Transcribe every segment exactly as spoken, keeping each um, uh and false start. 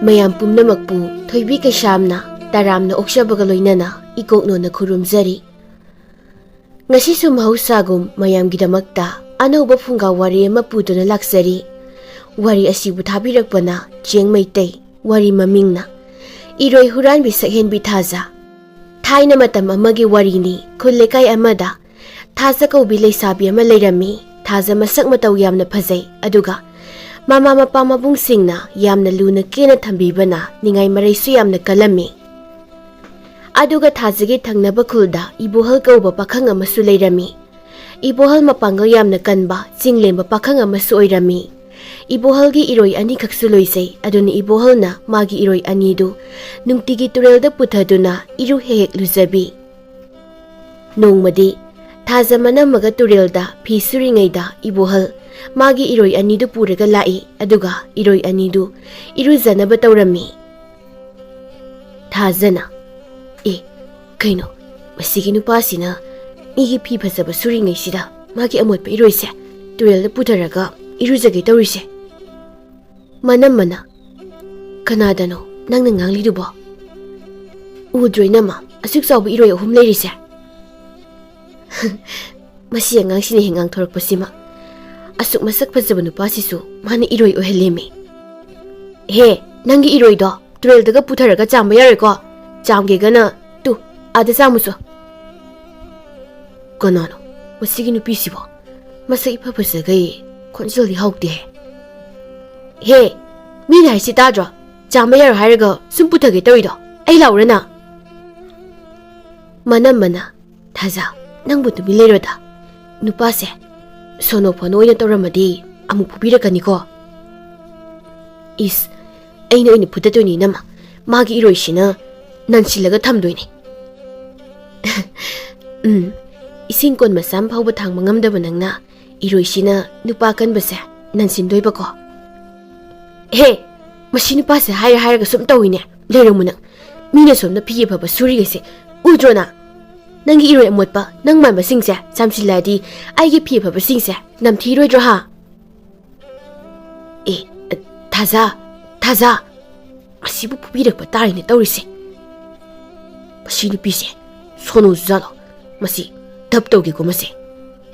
ꯃꯌꯥꯝ ꯄꯨꯝꯅꯃꯛꯄꯨ ꯊꯣꯏꯕꯤ ꯀꯩꯁꯥꯝꯅ ꯇꯔꯥꯝꯅ ꯑꯣꯛꯆꯕꯒ ꯂꯣꯏꯅꯅ ꯏꯀꯣꯛꯅꯣꯅ ꯈꯨꯔꯨꯝꯖꯔꯤ꯫ ꯉꯁꯤꯁꯨ ꯃꯍꯧꯁꯥꯒꯨꯝ ꯃꯌꯥꯝꯒꯤꯗꯃꯛꯇ ꯑꯅꯧꯕ ꯐꯨꯡꯒꯥ ꯋꯥꯔꯤ ꯑꯃ ꯄꯨꯗꯨꯅ ꯂꯥꯛꯆꯔꯤ꯫ ꯋꯥꯔꯤ ꯑꯁꯤꯕꯨ ꯊꯥꯕꯤꯔꯛꯄꯅ ꯆꯦꯡ ꯃꯩꯇꯩ꯫ ꯋꯥꯔꯤ ꯃꯃꯤꯡꯅ ꯏꯔꯣꯏ ꯍꯨꯔꯥꯟꯕꯤ ꯁꯛꯍꯦꯟꯕꯤ ꯊꯥꯖ꯫ ꯊꯥꯏꯅ ꯃꯇꯝ ꯑꯃꯒꯤ ꯋꯥꯔꯤꯅꯤ꯫ ꯈꯨꯜ ꯂꯩꯀꯥꯏ ꯑꯃꯗ ꯊꯥꯖ ꯀꯧꯕꯤ ꯂꯩꯁꯥꯕꯤ ꯑꯃ ꯂꯩꯔꯝꯃꯤ꯫ ꯊꯥꯖ ꯃꯁꯛ ꯃꯇꯧ ꯌꯥꯝꯅ ꯐꯖꯩ, ꯑꯗꯨꯒ ꯃꯃꯥ ꯃꯄꯥ ꯃꯕꯨꯡꯁꯤꯡꯅ ꯌꯥꯝꯅ ꯂꯨꯅ ꯀꯦꯅ ꯊꯝꯕꯤꯕꯅ ꯅꯤꯡꯉꯥꯏ ꯃꯔꯩꯁꯨ ꯌꯥꯝꯅ ꯀꯜꯂꯝꯃꯤ꯫ ꯑꯗꯨꯒ ꯊꯥꯖꯒꯤ ꯊꯪꯅꯕ ꯈꯨꯜꯗ ꯏꯕꯣꯍꯜ ꯀꯧꯕ ꯄꯥꯈꯪ ꯑꯃꯁꯨ ꯂꯩꯔꯝꯃꯤ꯫ ꯏꯕꯣꯍꯜ ꯃꯄꯥꯡꯒꯜ ꯌꯥꯝꯅ ꯀꯟꯕ, ꯆꯤꯡꯂꯦꯝꯕ ꯄꯥꯈꯪ ꯑꯃꯁꯨ ꯑꯣꯏꯔꯝꯃꯤ꯫ ꯏꯕꯣꯍꯜꯒꯤ ꯏꯔꯣꯏ ꯑꯅꯤꯈꯛꯁꯨ ꯂꯣꯏꯖꯩ, ꯑꯗꯨꯅ ꯏꯕꯣꯍꯜꯅ ꯃꯥꯒꯤ ꯏꯔꯣꯏ ꯑꯅꯤꯗꯨ ꯅꯨꯡꯇꯤꯒꯤ ꯇꯨꯔꯦꯜꯗ ꯄꯨꯊꯗꯨꯅ ꯏꯔꯨ ꯍꯦꯛ ꯍꯦꯛ ꯂꯨꯖꯕꯤ꯫ ꯅꯣꯡꯃꯗꯤ ꯊꯥꯖ ꯃꯅꯝꯃꯒ ꯇꯨꯔꯦꯜꯗ ꯐꯤ ꯁꯨꯔꯤꯉꯩꯗ ꯏꯕꯣꯍꯜ ꯃꯥꯒꯤ ꯏꯔꯣꯏ ꯑꯅꯤꯗꯨ ꯄꯨꯔꯒ ꯂꯥꯛꯏ, ꯑꯗꯨꯒ ꯏꯔꯣꯏ ꯑꯅꯤꯗꯨ ꯏꯔꯨꯖꯅꯕ ꯇꯧꯔꯝꯃꯤ꯫ ꯊꯥꯖꯅ, "ꯑꯦ, ꯀꯩꯅꯣ, ꯃꯁꯤꯒꯤ ꯅꯨꯄꯥꯁꯤꯅ ꯃꯤꯒꯤ ꯐꯤ ꯐꯖꯕ ꯁꯨꯔꯤꯉꯩꯁꯤꯗ ꯃꯥꯒꯤ ꯑꯃꯣꯠꯄ ꯏꯔꯣꯏꯁꯦ ꯇꯨꯔꯦꯜꯗ ꯄꯨꯊꯔꯒ ꯏꯔꯨꯖꯒꯦ ꯇꯧꯔꯤꯁꯦ?" ꯃꯅꯝꯃꯅ, "ꯀꯅꯥꯗꯅꯣ ꯅꯪꯅ ꯉꯥꯡꯂꯤꯗꯨꯕꯣ? ꯎꯗ꯭ꯔꯣ ꯏꯅꯝꯃ, ꯑꯁꯨꯛ ꯆꯥꯎꯕ ꯏꯔꯣꯏ ꯑꯍꯨꯝ ꯂꯩꯔꯤꯁꯦ?" "ꯃꯁꯤ ꯑꯉꯥꯡꯁꯤꯅ ꯍꯦꯛ ꯉꯥꯡꯊꯣꯔꯛꯄꯁꯤꯃ꯫ ꯑꯁꯨꯛ ꯃꯁꯛ ꯐꯖꯕ ꯅꯨꯄꯥꯁꯤꯁꯨ ꯃꯥꯅ ꯏꯔꯣꯏ ꯑꯣꯏꯍꯜꯂꯦꯃꯤ꯫ ꯍꯦ, ꯅꯪꯒꯤ ꯏꯔꯣꯏꯗꯣ ꯇꯨꯔꯦꯜꯗꯒ ꯄꯨꯊꯔꯒ ꯆꯥꯝꯕ ꯌꯥꯔꯣꯏꯀꯣ꯫ ꯆꯥꯝꯒꯦꯒꯅ ꯇꯨ, ꯑꯥꯗ ꯆꯥꯝꯃꯨꯆꯣ꯫" "ꯀꯅꯥꯅꯣ ꯃꯁꯤꯒꯤ ꯅꯨꯄꯤꯁꯤꯕꯣ? ꯃꯁꯛ ꯏꯐ ꯐꯖꯈꯩ, ꯈꯣꯟꯖꯦꯜꯗꯤ ꯍꯥꯎꯇꯦꯍꯦ꯫" "ꯍꯦ, ꯃꯤꯅ ꯍꯥꯏꯁꯤ ꯇꯥꯗ꯭ꯔꯣ? ꯆꯥꯝꯕ ꯌꯥꯔꯣꯏ ꯍꯥꯏꯔꯒ ꯁꯨꯝ ꯄꯨꯊꯒꯦ ꯇꯧꯔꯤꯗꯣ꯫ ꯑꯩ ꯂꯥꯛꯎꯔꯅ?" ꯃꯅꯝꯃꯅ, "ꯊꯥꯖ, ꯅꯪꯕꯨ ꯇꯨꯃꯤꯟ ꯂꯩꯔꯣꯗ꯫ ꯅꯨꯄꯥꯁꯦ ꯁꯣꯅꯣ ꯐꯣꯅꯣ ꯑꯣꯏꯅ ꯇꯧꯔꯝꯃꯗꯤ ꯑꯃꯨꯛ ꯐꯨꯕꯤꯔꯛꯀꯅꯤꯀꯣ꯫" "ꯏꯁ, ꯑꯩꯅ ꯑꯣꯏꯅ ꯐꯨꯗꯠꯇꯣꯏꯅꯤ ꯏꯅꯝꯃ꯫ ꯃꯥꯒꯤ ꯏꯔꯣꯏꯁꯤꯅ ꯅꯟꯁꯤꯜꯂꯒ ꯊꯝꯗꯣꯏꯅꯤ꯫" "ꯎꯝ, ꯏꯁꯤꯡ ꯀꯣꯟ ꯃꯆꯥ ꯑꯃ ꯐꯥꯎꯕ ꯊꯥꯡꯕ ꯉꯝꯗꯕ ꯅꯪꯅ ꯏꯔꯣꯏꯁꯤꯅ ꯅꯨꯄꯥ ꯀꯟꯕꯁꯦ ꯅꯟꯁꯤꯟꯗꯣꯏꯕꯀꯣ?" "ꯍꯦ, ꯃꯁꯤ ꯅꯨꯄꯥꯁꯦ ꯍꯥꯏꯔ ꯍꯥꯏꯔꯒ ꯁꯨꯝ ꯇꯧꯏꯅꯦ꯫ ꯂꯩꯔꯝꯃꯨ ꯅꯪ꯫ ꯃꯤꯅ ꯁꯣꯝꯗ ꯐꯤ ꯑꯐꯕ ꯁꯨꯔꯤꯈꯩꯁꯦ ꯎꯗ꯭ꯔꯣ ꯅꯪ? ꯅꯪꯒꯤ ꯏꯔꯣꯏ ꯑꯃꯣꯠꯄ ꯅꯪ ꯃꯥꯟꯕꯁꯤꯡꯁꯦ ꯆꯥꯝꯁꯤꯜꯂꯛꯑꯗꯤ ꯑꯩꯒꯤ ꯐꯤ ꯑꯐꯕꯁꯤꯡꯁꯦ ꯅꯝꯊꯤꯔꯣꯏꯗ꯭ꯔꯣ ꯍꯥ?" "ꯑꯦ, ꯊꯥꯖ, ꯊꯥꯖ, ꯑꯁꯤꯕꯨ ꯐꯨꯕꯤꯔꯛꯄ ꯇꯥꯔꯦꯅꯦ ꯇꯧꯔꯤꯁꯦ꯫ ꯃꯁꯤ ꯅꯨꯄꯤꯁꯦ ꯁꯣꯅꯣꯁꯨ ꯖꯥꯠꯂꯣ? ꯃꯁꯤ ꯙꯞ ꯇꯧꯒꯦꯀꯣ ꯃꯁꯦ꯫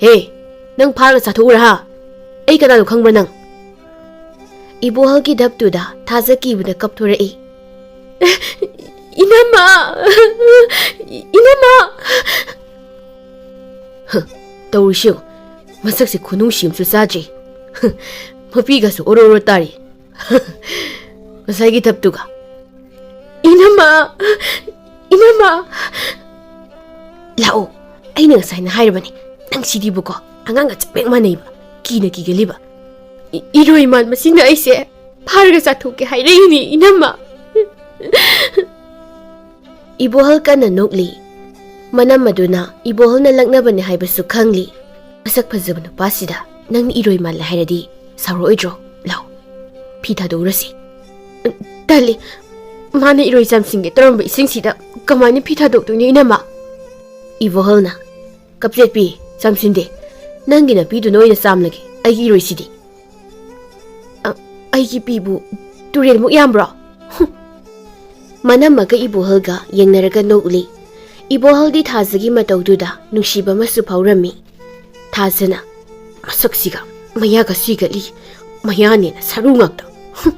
ꯍꯦ, ꯅꯪ ꯐꯥꯔꯒ ꯆꯥꯊꯣꯛꯎꯔꯥ ꯍꯥ? ꯑꯩ ꯀꯅꯥꯅꯣ ꯈꯪꯕ꯭ꯔꯥ ꯅꯪ? ꯏꯕꯣꯍꯜꯒꯤ ꯙꯞꯇꯨꯗ ꯊꯥꯖ ꯀꯤꯕꯗ ꯀꯞꯊꯣꯔꯛꯏ꯫ "ꯏꯅꯝꯃ! ꯏꯅꯝꯃ!" ꯍ, ꯇꯧꯔꯤꯁꯤ ꯌꯦꯡꯉꯨ꯫ ꯃꯁꯛꯁꯦ ꯈꯨꯅꯨꯡꯁꯤ ꯑꯃꯁꯨ ꯆꯥꯗ꯭ꯔꯤ꯫ ꯍ, ꯃꯄꯤꯒꯁꯨ ꯑꯣꯔꯣ ꯑꯣꯔꯣ ꯇꯥꯔꯤ꯫ ꯉꯁꯥꯏꯒꯤ ꯙꯞꯇꯨꯒ꯫ "ꯏꯅꯝꯃ! ꯏꯅꯝꯃ!" ꯂꯥꯛꯑꯣ, ꯑꯩꯅ ꯉꯁꯥꯏꯅ ꯍꯥꯏꯔꯕꯅꯤ, ꯅꯪ ꯁꯤꯗꯤꯕꯨꯀꯣ, ꯑꯉꯥꯡꯒ ꯆꯞ ꯍꯦꯛ ꯃꯥꯟꯅꯩꯕ, ꯀꯤꯅ ꯀꯤꯒꯜꯂꯤꯕ꯫ ꯏ-, ꯏꯔꯣꯏ ꯃꯥꯟꯕꯁꯤꯅ ꯑꯩꯁꯦ ꯐꯥꯔꯒ ꯆꯥꯊꯣꯛꯀꯦ ꯍꯥꯏꯔꯛꯏꯅꯤ, ꯏꯅꯝꯃ꯫ ꯏꯕꯣꯍꯜ ꯀꯟꯅ ꯅꯣꯛꯂꯤ꯫ ꯃꯅꯝ ꯑꯗꯨꯅ ꯏꯕꯣꯍꯜꯅ ꯂꯛꯅꯕꯅꯤ ꯍꯥꯏꯕꯁꯨ ꯈꯪꯂꯤ꯫ ꯃꯁꯛ ꯐꯖꯕ ꯅꯨꯄꯥꯁꯤꯗ ꯅꯪꯅ ꯏꯔꯣꯏ ꯃꯥꯜꯂꯦ ꯍꯥꯏꯔꯗꯤ ꯁꯥꯎꯔꯛꯑꯣꯏꯗ꯭ꯔꯣ? ꯂꯥꯎ, ꯐꯤ ꯊꯥꯗꯣꯛꯎꯔꯁꯤ꯫ ꯇꯜꯂꯤ, ꯃꯥꯅ ꯏꯔꯣꯏ ꯆꯥꯝꯁꯤꯟꯒꯦ ꯇꯧꯔꯝꯕ ꯏꯁꯤꯡꯁꯤꯗ ꯀꯃꯥꯏꯅ ꯐꯤ ꯊꯥꯗꯣꯛꯇꯣꯏꯅꯣ, ꯏꯅꯝꯃ? ꯏꯕꯣꯍꯜꯅ, "ꯀꯞꯆꯦꯠꯄꯤ, ꯆꯥꯝꯁꯤꯟꯗꯦ, ꯅꯪꯒꯤ ꯅꯥꯄꯤꯗꯨꯅ ꯑꯣꯏꯅ ꯆꯥꯝꯂꯒꯦ, ꯑꯩꯒꯤ ꯏꯔꯣꯏꯁꯤꯗꯤ꯫" "ꯑ, ꯑꯩꯒꯤ ꯄꯤꯕꯨ ꯇꯨꯔꯦꯜꯃꯨꯛ ꯌꯥꯝꯕ꯭ꯔꯣ?" ꯍꯨꯝ꯫ ꯃꯅꯝꯃꯒ ꯏꯕꯣꯍꯜꯒ ꯌꯦꯡꯅꯔꯒ ꯅꯣꯛꯂꯤ꯫ ꯏꯕꯣꯍꯜꯗꯤ ꯊꯥꯖꯒꯤ ꯃꯇꯧꯗꯨꯗ ꯅꯨꯡꯁꯤꯕ ꯑꯃꯁꯨ ꯐꯥꯎꯔꯝꯃꯤ꯫ ꯊꯥꯖꯅ, "ꯃꯁꯛꯁꯤꯒ ꯃꯌꯥꯒ ꯁꯤꯒꯠꯂꯤ, ꯃꯌꯥꯅꯦꯅ ꯁꯔꯨ ꯉꯥꯛꯇ꯫ ꯍꯨꯝ꯫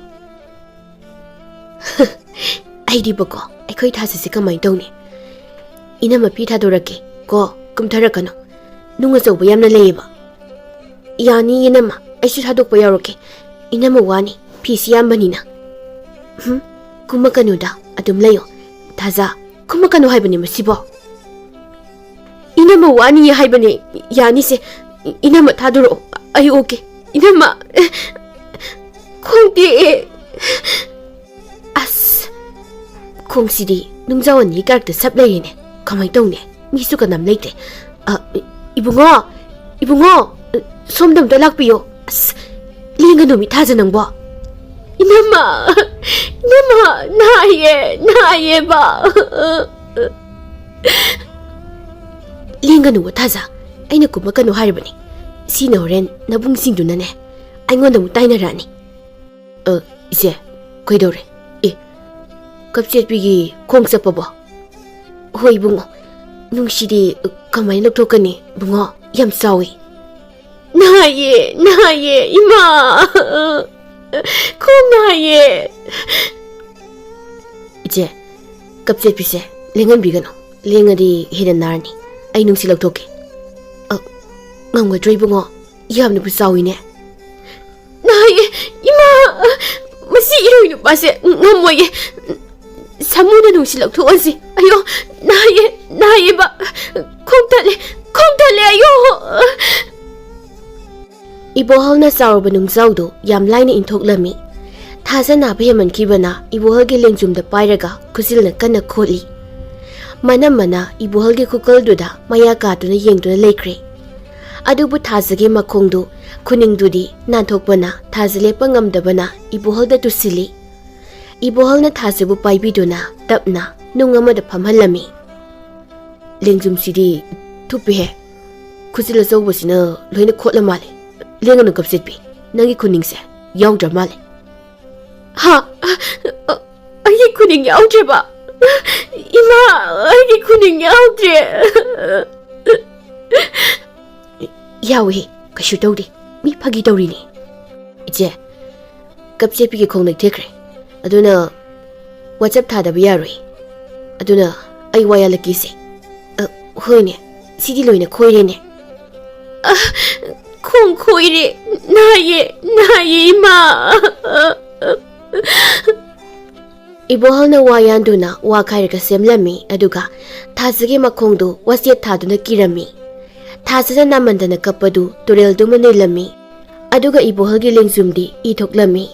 ꯑꯩꯗꯤꯕꯀꯣ, ꯑꯩꯈꯣꯏ ꯊꯥꯖꯁꯦ ꯀꯃꯥꯏꯅ ꯇꯧꯅꯤ? ꯏꯅꯝꯃ ꯐꯤ ꯊꯥꯗꯣꯔꯛꯀꯦ ꯀꯣ, ꯀꯨꯝꯊꯔꯛꯀꯅꯨ꯫ ꯅꯨꯡ ꯑꯆꯧꯕ ꯌꯥꯝꯅ ꯂꯩꯌꯦꯕ꯫" "ꯌꯥꯅꯤ ꯏꯅꯝꯃ, ꯑꯩꯁꯨ ꯊꯥꯗꯣꯛꯄ ꯌꯥꯎꯔꯛꯀꯦ꯫ ꯏꯅꯝꯃ ꯋꯥꯅꯤ, ꯐꯤꯁꯤ ꯌꯥꯝꯕꯅꯤꯅ꯫" "ꯍꯨꯝ, ꯀꯨꯝꯃꯛꯀꯅꯨꯗ, ꯑꯗꯨꯝ ꯂꯩꯌꯣ꯫ ꯊꯥꯖ, ꯀꯨꯝꯃꯛꯀꯅꯨ ꯍꯥꯏꯕꯅꯤ ꯃꯁꯤꯕꯣ꯫" "ꯏꯅꯝꯃ ꯋꯥꯅꯤ ꯍꯥꯏꯕꯅꯦ, ꯌꯥꯅꯤꯁꯦ꯫ ꯏꯅꯝꯃ ꯊꯥꯗꯣꯔꯛꯑꯣ, ꯑꯩ ꯑꯣꯛꯀꯦ꯫ ꯏꯅꯝꯃ, ꯈꯣꯡ ꯇꯦꯛꯑꯦ꯫" ꯑꯁ, ꯈꯣꯡꯁꯤꯗꯤ ꯅꯨꯡꯖꯥꯎ ꯑꯅꯤ ꯀꯔꯛꯇ ꯁꯞ ꯂꯩꯔꯦꯅꯦ꯫ ꯀꯃꯥꯏ ꯇꯧꯅꯤ? ꯃꯤꯁꯨ ꯀꯅꯥꯝ ꯂꯩꯇꯦ꯫ ꯑ, ꯏꯕꯨꯡꯉꯣ, ꯏꯕꯨꯡꯉꯣ, ꯁꯣꯝꯗ ꯑꯝꯇ ꯂꯥꯛꯄꯤꯌꯣ꯫ ꯑꯁ, ꯂꯦꯡꯒꯅꯨ ꯃꯤ ꯊꯥꯖ ꯅꯪꯕꯣ꯫ "ꯏꯅꯝꯃ, ꯏꯅꯝꯃ, ꯅꯥꯏꯌꯦ, ꯅꯥꯏꯌꯦꯕ꯫" "ꯂꯦꯡꯒꯅꯨ ꯊꯥꯖ, ꯑꯩꯅ ꯀꯨꯝꯃꯛꯀꯅꯨ ꯍꯥꯏꯔꯕꯅꯤ꯫ ꯁꯤꯅ ꯍꯣꯔꯦꯟ ꯅꯕꯨꯡꯁꯤꯡꯗꯨꯅꯅꯦ, ꯑꯩꯉꯣꯟꯗ ꯑꯃꯨꯛ ꯇꯥꯏꯅꯔꯛꯑꯅꯤ꯫" "ꯑ, ꯏꯆꯦ, ꯀꯩꯗꯧꯔꯦ? ꯑꯦ, ꯀꯞꯆꯦꯠꯄꯤꯒꯤ ꯈꯣꯡ ꯆꯞꯄꯕꯣ? ꯍꯣꯏ ꯏꯕꯨꯡꯉꯣ, ꯅꯨꯡꯁꯤꯗꯤ ꯀꯃꯥꯏꯅ ꯂꯧꯊꯣꯛꯀꯅꯤ ꯏꯕꯨꯡꯉꯣ? ꯌꯥꯝ ꯆꯥꯎꯏ꯫ ꯅꯥꯏꯌꯦ, ꯅꯥꯏꯌꯦ, ꯏꯃꯥ꯫ ꯈꯣꯡ ꯅꯥꯏꯌꯦ꯫ ꯏꯆꯦ, ꯀꯞꯆꯦꯠꯄꯤꯁꯦ ꯂꯦꯡꯍꯟꯕꯤꯒꯅꯨ꯫ ꯂꯦꯡꯉꯗꯤ ꯍꯦꯟꯅ ꯅꯥꯔꯅꯤ꯫ ꯑꯩ ꯅꯨꯡꯁꯤ ꯂꯧꯊꯣꯛꯀꯦ꯫ ꯑ, ꯉꯝꯒꯗ꯭ꯔꯣ ꯏꯕꯨꯡꯉꯣ? ꯌꯥꯝꯅꯕꯨ ꯆꯥꯎꯏꯅꯦ꯫ ꯅꯥꯏꯌꯦ, ꯏꯃꯥ! ꯃꯁꯤ ꯏꯔꯣꯏ ꯅꯨꯄꯥꯁꯦ ꯉꯝꯃꯣꯏꯌꯦ꯫ ꯁꯥꯃꯨꯅ ꯅꯨꯡꯁꯤ ꯂꯧꯊꯣꯛꯍꯟꯁꯤ꯫ ꯑꯌꯣ, ꯅꯥꯏꯌꯦ, ꯅꯥꯏꯌꯦꯕ꯫ ꯈꯣꯡ ꯊꯠꯂꯦ, ꯈꯣꯡ ꯊꯠꯂꯦ, ꯑꯌꯣ! ꯏꯕꯣꯍꯜꯅ ꯆꯥꯎꯔꯕ ꯅꯨꯡꯖꯥꯎꯗꯨ ꯌꯥꯝ ꯂꯥꯏꯅ ꯏꯟꯊꯣꯛꯂꯝꯃꯤ꯫ ꯊꯥꯖ ꯅꯥꯕ ꯍꯦꯟꯃꯟꯈꯤꯕꯅ ꯏꯕꯣꯍꯜꯒꯤ ꯂꯦꯡꯖꯨꯝꯗ ꯄꯥꯏꯔꯒ ꯈꯨꯖꯤꯜꯅ ꯀꯟꯅ ꯈꯣꯠꯂꯤ꯫ ꯃꯅꯝꯃꯅ ꯏꯕꯣꯍꯜꯒꯤ ꯈꯨꯀꯜꯗꯨꯗ ꯃꯌꯥ ꯀꯥꯗꯨꯅ ꯌꯦꯡꯗꯨꯅ ꯂꯩꯈ꯭ꯔꯦ꯫ ꯑꯗꯨꯕꯨ ꯊꯥꯖꯒꯤ ꯃꯈꯣꯡꯗꯨ, ꯈꯨꯅꯤꯡꯗꯨꯗꯤ ꯅꯥꯟꯊꯣꯛꯄꯅ ꯊꯥꯖ ꯂꯦꯞꯄ ꯉꯝꯗꯕꯅ ꯏꯕꯣꯍꯜꯗ ꯇꯨꯁꯤꯜꯂꯤ꯫ ꯏꯕꯣꯍꯜꯅ ꯊꯥꯖꯕꯨ ꯄꯥꯏꯕꯤꯗꯨꯅ ꯇꯞꯅ ꯅꯨꯡ ꯑꯃꯗ ꯐꯝꯍꯜꯂꯝꯃꯤ꯫ ꯂꯦꯡꯖꯨꯝꯁꯤꯗꯤ ꯊꯨꯞꯄꯤꯍꯦ꯫ ꯈꯨꯖꯤꯜ ꯑꯆꯧꯕꯁꯤꯅ ꯂꯣꯏꯅ ꯈꯣꯠꯂ ꯃꯥꯜꯂꯦ꯫ ꯂꯦꯡꯒꯅꯨ ꯀꯞꯆꯦꯠꯄꯤ, ꯅꯪꯒꯤ ꯈꯨꯅꯤꯡꯁꯦ ꯌꯥꯎꯗ꯭ꯔ ꯃꯥꯜꯂꯦ꯫ ꯍꯥ? ꯑꯩꯒꯤ ꯈꯨꯅꯤꯡ ꯌꯥꯎꯗ꯭ꯔꯦꯕ? ꯏꯃꯥ, ꯑꯩꯒꯤ ꯈꯨꯅꯤꯡ ꯌꯥꯎꯗ꯭ꯔꯦ꯫ ꯌꯥꯎꯏ, ꯀꯩꯁꯨ ꯇꯧꯗꯦ꯫ ꯃꯤ ꯐꯥꯒꯤ ꯇꯧꯔꯤꯅꯤ꯫ ꯏꯆꯦ, ꯀꯞꯆꯦꯠꯄꯤꯒꯤ ꯈꯣꯡ ꯂꯩꯊꯦꯛꯈ꯭ꯔꯦ꯫ ꯑꯗꯨꯅ WhatsApp ꯊꯥꯗꯕ ꯌꯥꯔꯣꯏ꯫ ꯑꯗꯨꯅ ꯑꯩ ꯋꯥ ꯌꯥꯜꯂꯛꯀꯦꯁꯦ꯫ ꯑ, ꯍꯣꯏꯅꯦ, ꯁꯤꯗꯤ ꯂꯣꯏꯅ ꯈꯣꯏꯔꯦꯅꯦ꯫ ꯑ, ꯈꯣꯡ ꯈꯣꯏꯔꯦ, ꯅꯥꯏꯌꯦ, ꯅꯥꯏꯌꯦ, ꯏꯃꯥ꯫ ꯏꯕꯣꯍꯜꯅ ꯋꯥ ꯌꯥꯟꯗꯨꯅ ꯋꯥ ꯈꯥꯏꯔꯒ ꯁꯦꯝꯂꯝꯃꯤ, ꯑꯗꯨꯒ ꯊꯥꯖꯒꯤ ꯃꯈꯣꯡꯗꯨ ꯋꯥꯆꯦꯠ ꯊꯥꯗꯨꯅ ꯀꯤꯔꯝꯃꯤ꯫ ꯊꯥꯖꯅ ꯅꯥꯃꯟꯗꯅ ꯀꯞꯄꯗꯨ ꯇꯨꯔꯦꯜꯗꯨꯃ ꯅꯤꯜꯂꯝꯃꯤ꯫ ꯑꯗꯨꯒ ꯏꯕꯣꯍꯜꯒꯤ ꯂꯦꯡꯖꯨꯝꯗꯤ ꯏ ꯊꯣꯛꯂꯝꯃꯤ꯫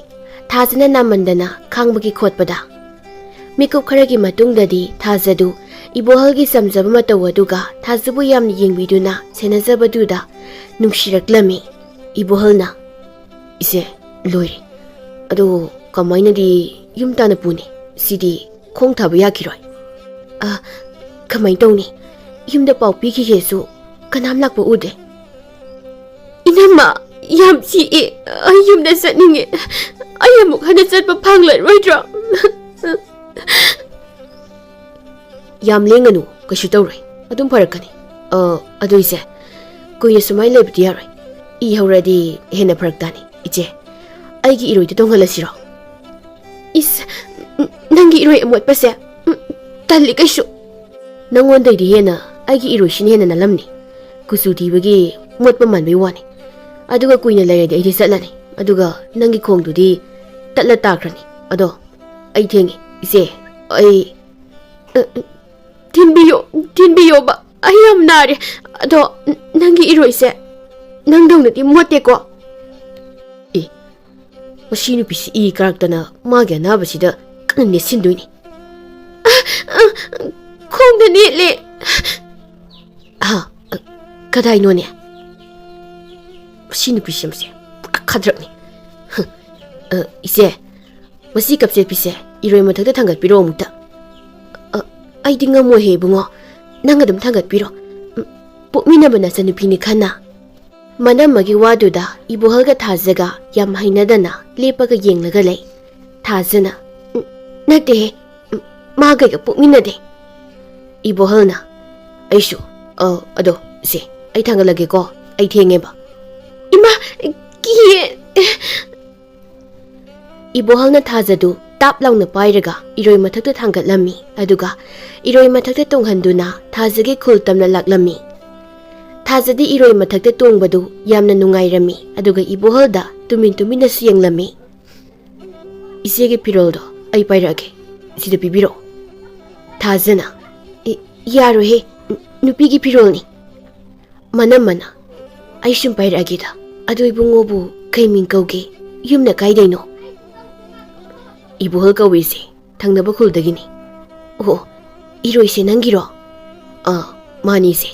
ꯊꯥꯖꯅ ꯅꯥꯃꯟꯗꯅ ꯈꯥꯡꯕꯒꯤ ꯈꯣꯠꯄꯗ꯫ ꯃꯤꯀꯨꯞ ꯈꯔꯒꯤ ꯃꯇꯨꯡꯗꯗꯤ ꯊꯥꯖꯗꯨ ꯏꯕꯣꯍꯜꯒꯤ ꯆꯝꯖꯕ ꯃꯇꯧ ꯑꯗꯨꯒ ꯊꯥꯖꯕꯨ ꯌꯥꯝꯅ ꯌꯦꯡꯕꯤꯗꯨꯅ ꯁꯦꯟꯅꯖꯕꯗꯨꯗ ꯅꯨꯡꯁꯤꯔꯛꯂꯝꯃꯤ꯫ ꯏꯕꯣꯍꯜꯅ, "ꯏꯆꯦ, ꯂꯣꯏꯔꯦ꯫ ꯑꯗꯣ ꯀꯃꯥꯏꯅꯗꯤ ꯌꯨꯝ ꯇꯥꯟꯅ ꯄꯨꯅꯤ? ꯁꯤꯗꯤ ꯈꯣꯡ ꯊꯥꯕ ꯌꯥꯈꯤꯔꯣꯏ꯫ ꯑ, ꯀꯃꯥꯏ ꯇꯧꯅꯤ? ꯌꯨꯝꯗ ꯄꯥꯎ ꯄꯤꯈꯤꯒꯦꯁꯨ ꯀꯅꯥꯝ ꯂꯥꯛꯄ ꯎꯗꯦ꯫ ꯏꯅꯝꯃ, ꯌꯥꯝ ꯆꯤꯛꯏ꯫ ꯑꯩ ꯌꯨꯝꯗ ꯆꯠꯅꯤꯡꯉꯦ꯫ ꯑꯩ ꯑꯃꯨꯛ ꯍꯟꯅ ꯆꯠꯄ ꯐꯪꯂꯔꯣꯏꯗ꯭ꯔꯣ?" ꯌꯥꯝ ꯂꯦꯡꯒꯅꯨ, ꯀꯩꯁꯨ ꯇꯧꯔꯣꯏ, ꯑꯗꯨꯝ ꯐꯔꯛꯀꯅꯤ꯫ ꯑ, ꯑꯗꯨ ꯏꯆꯦ, ꯀꯨꯏꯅ ꯁꯨꯃꯥꯏꯅ ꯂꯩꯕꯗꯤ ꯌꯥꯔꯣꯏ꯫ ꯏ ꯍꯧꯔꯗꯤ ꯍꯦꯟꯅ ꯐꯔꯛ ꯇꯥꯅꯤ꯫ ꯏꯆꯦ, ꯑꯩꯒꯤ ꯏꯔꯣꯏꯗ ꯇꯣꯡꯍꯜꯂꯁꯤꯔꯣ? ꯏꯁ, ꯅ-, ꯅꯪꯒꯤ ꯏꯔꯣꯏ ꯑꯃꯣꯠꯄꯁꯦ, ꯎꯝ, ꯇꯜꯂꯤ ꯀꯩꯁꯨ꯫ ꯅꯪꯉꯣꯟꯗꯩꯗꯤ ꯍꯦꯟꯅ ꯑꯩꯒꯤ ꯏꯔꯣꯏꯁꯤꯅ ꯍꯦꯟꯅ ꯅꯥꯜꯂꯝꯅꯤ꯫ ꯀꯨꯆꯨ ꯊꯤꯕꯒꯤ ꯃꯣꯠꯄ ꯃꯥꯟꯕꯩ ꯋꯥꯅꯤ꯫ ꯑꯗꯨꯒ ꯀꯨꯏꯅ ꯂꯩꯔꯗꯤ ꯑꯩꯗꯤ ꯆꯠꯂꯅꯤ꯫ ꯑꯗꯨꯒ ꯅꯪꯒꯤ ꯈꯣꯡꯗꯨꯗꯤ ꯇꯠꯂ ꯇꯥꯈ꯭ꯔꯅꯤ꯫ ꯑꯗꯣ ꯑꯩ ꯊꯦꯡꯉꯦ, ꯏꯆꯦ꯫ ꯑꯩ, ꯑ, ꯊꯤꯟꯕꯤꯌꯣ, ꯊꯤꯟꯕꯤꯌꯣꯕ꯫ ꯑꯩ ꯌꯥꯝ ꯅꯥꯔꯦ꯫ ꯑꯗꯣ ꯅꯪꯒꯤ ꯏꯔꯣꯏꯁꯦ ꯅꯪꯗꯧꯅꯗꯤ ꯃꯣꯠꯇꯦꯀꯣ? ꯑꯦ, ꯃꯁꯤ ꯅꯨꯄꯤꯁꯤ ꯏ ꯀꯥꯔꯛꯇꯅ ꯃꯥꯒꯤ ꯑꯅꯥꯕꯁꯤꯗ ꯀꯟꯅ ꯅꯦꯠꯁꯤꯟꯗꯣꯏꯅꯤ꯫ ꯑ, ꯑ, ꯈꯣꯡꯗ ꯅꯦꯠꯂꯦ꯫ ꯑ, ꯑ, ꯀꯗꯥꯏꯅꯣꯅꯦ? ꯃꯁꯤ ꯅꯨꯄꯤꯁꯦ, ꯃꯁꯦ ꯄꯨꯔꯥ ꯈꯗ꯭ꯔꯛꯅꯤ꯫ ꯍ, ꯑ, ꯏꯆꯦ, ꯃꯁꯤ ꯀꯞꯆꯦꯠꯄꯤꯁꯦ ꯏꯔꯣꯏ ꯃꯊꯛꯇ ꯊꯥꯡꯒꯠꯄꯤꯔꯣ ꯑꯃꯨꯛꯇ꯫ ꯑ, ꯑꯩꯗꯤ ꯉꯝꯃꯣꯏꯍꯦ ꯏꯕꯨꯡꯉꯣ, ꯅꯪ ꯑꯗꯨꯝ ꯊꯥꯡꯒꯠꯄꯤꯔꯣ꯫ ꯎꯝ, ꯄꯣꯛꯃꯤꯟꯅꯕ ꯅꯆꯟꯅꯨꯄꯤꯅꯤ ꯈꯟꯅ꯫ ꯃꯅꯝꯃꯒꯤ ꯋꯥꯗꯨꯗ ꯏꯕꯣꯍꯜꯒ ꯊꯥꯖꯒ ꯌꯥꯝ ꯍꯩꯅꯗꯅ ꯂꯦꯞꯄꯒ ꯌꯦꯡꯂꯒ ꯂꯩ꯫ ꯊꯥꯖꯅ, "ꯎꯝ, ꯅꯠꯇꯦꯍꯦ, ꯎꯝ, ꯃꯥ ꯀꯩꯒ ꯄꯣꯛꯃꯤꯟꯅꯗꯦ꯫" ꯏꯕꯣꯍꯜꯅ, "ꯑꯩꯁꯨ, ꯑ, ꯑꯗꯣ, ꯁꯦ, ꯑꯩ ꯊꯥꯡꯒꯠꯂꯒꯦꯀꯣ, ꯑꯩ ꯊꯦꯡꯉꯦꯕ꯫" "ꯏꯃꯥ, ꯀꯤꯌꯦ꯫" ꯏꯕꯣꯍꯜꯅ ꯊꯥꯖꯗꯨ ꯇꯥꯞ ꯂꯥꯎꯅ ꯄꯥꯏꯔꯒ ꯏꯔꯣꯏ ꯃꯊꯛꯇ ꯊꯥꯡꯒꯠꯂꯝꯃꯤ, ꯑꯗꯨꯒ ꯏꯔꯣꯏ ꯃꯊꯛꯇ ꯇꯣꯡꯍꯟꯗꯨꯅ ꯊꯥꯖꯒꯤ ꯈꯨꯜ ꯇꯝꯅ ꯂꯥꯛꯂꯝꯃꯤ꯫ ꯊꯥꯖꯗꯤ ꯏꯔꯣꯏ ꯃꯊꯛꯇ ꯇꯣꯡꯕꯗꯨ ꯌꯥꯝꯅ ꯅꯨꯡꯉꯥꯏꯔꯝꯃꯤ, ꯑꯗꯨꯒ ꯏꯕꯣꯍꯜꯗ ꯇꯨꯃꯤꯟ ꯇꯨꯃꯤꯟꯅꯁꯨ ꯌꯦꯡꯂꯝꯃꯤ꯫ "ꯏꯆꯦꯒꯤ ꯐꯤꯔꯣꯜꯗꯣ ꯑꯩ ꯄꯥꯏꯔꯛꯑꯒꯦ, ꯁꯤꯗ ꯄꯤꯕꯤꯔꯛꯑꯣ꯫" ꯊꯥꯖꯅ, "ꯏ-, ꯌꯥꯔꯣꯏꯍꯦ, ꯅꯨ-, ꯅꯨꯄꯤꯒꯤ ꯐꯤꯔꯣꯜꯅꯤ꯫" ꯃꯅꯝꯃꯅ, "ꯑꯩ ꯁꯨꯝ ꯄꯥꯏꯔꯛꯑꯒꯦꯗ꯫ ꯑꯗꯨ ꯏꯕꯨꯡꯉꯣꯕꯨ ꯀꯩ ꯃꯤꯡ ꯀꯧꯒꯦ? ꯌꯨꯝꯅ ꯀꯥꯏꯗꯩꯅꯣ?" "ꯏꯕꯣꯍꯜ ꯀꯧꯏ ꯏꯆꯦ, ꯊꯪꯅꯕ ꯈꯨꯜꯗꯒꯤꯅꯤ꯫" "ꯑꯣ, ꯏꯔꯣꯏꯁꯦ ꯅꯪꯒꯤꯔꯣ?" "ꯑꯥ, ꯃꯥꯅꯤ ꯏꯆꯦ꯫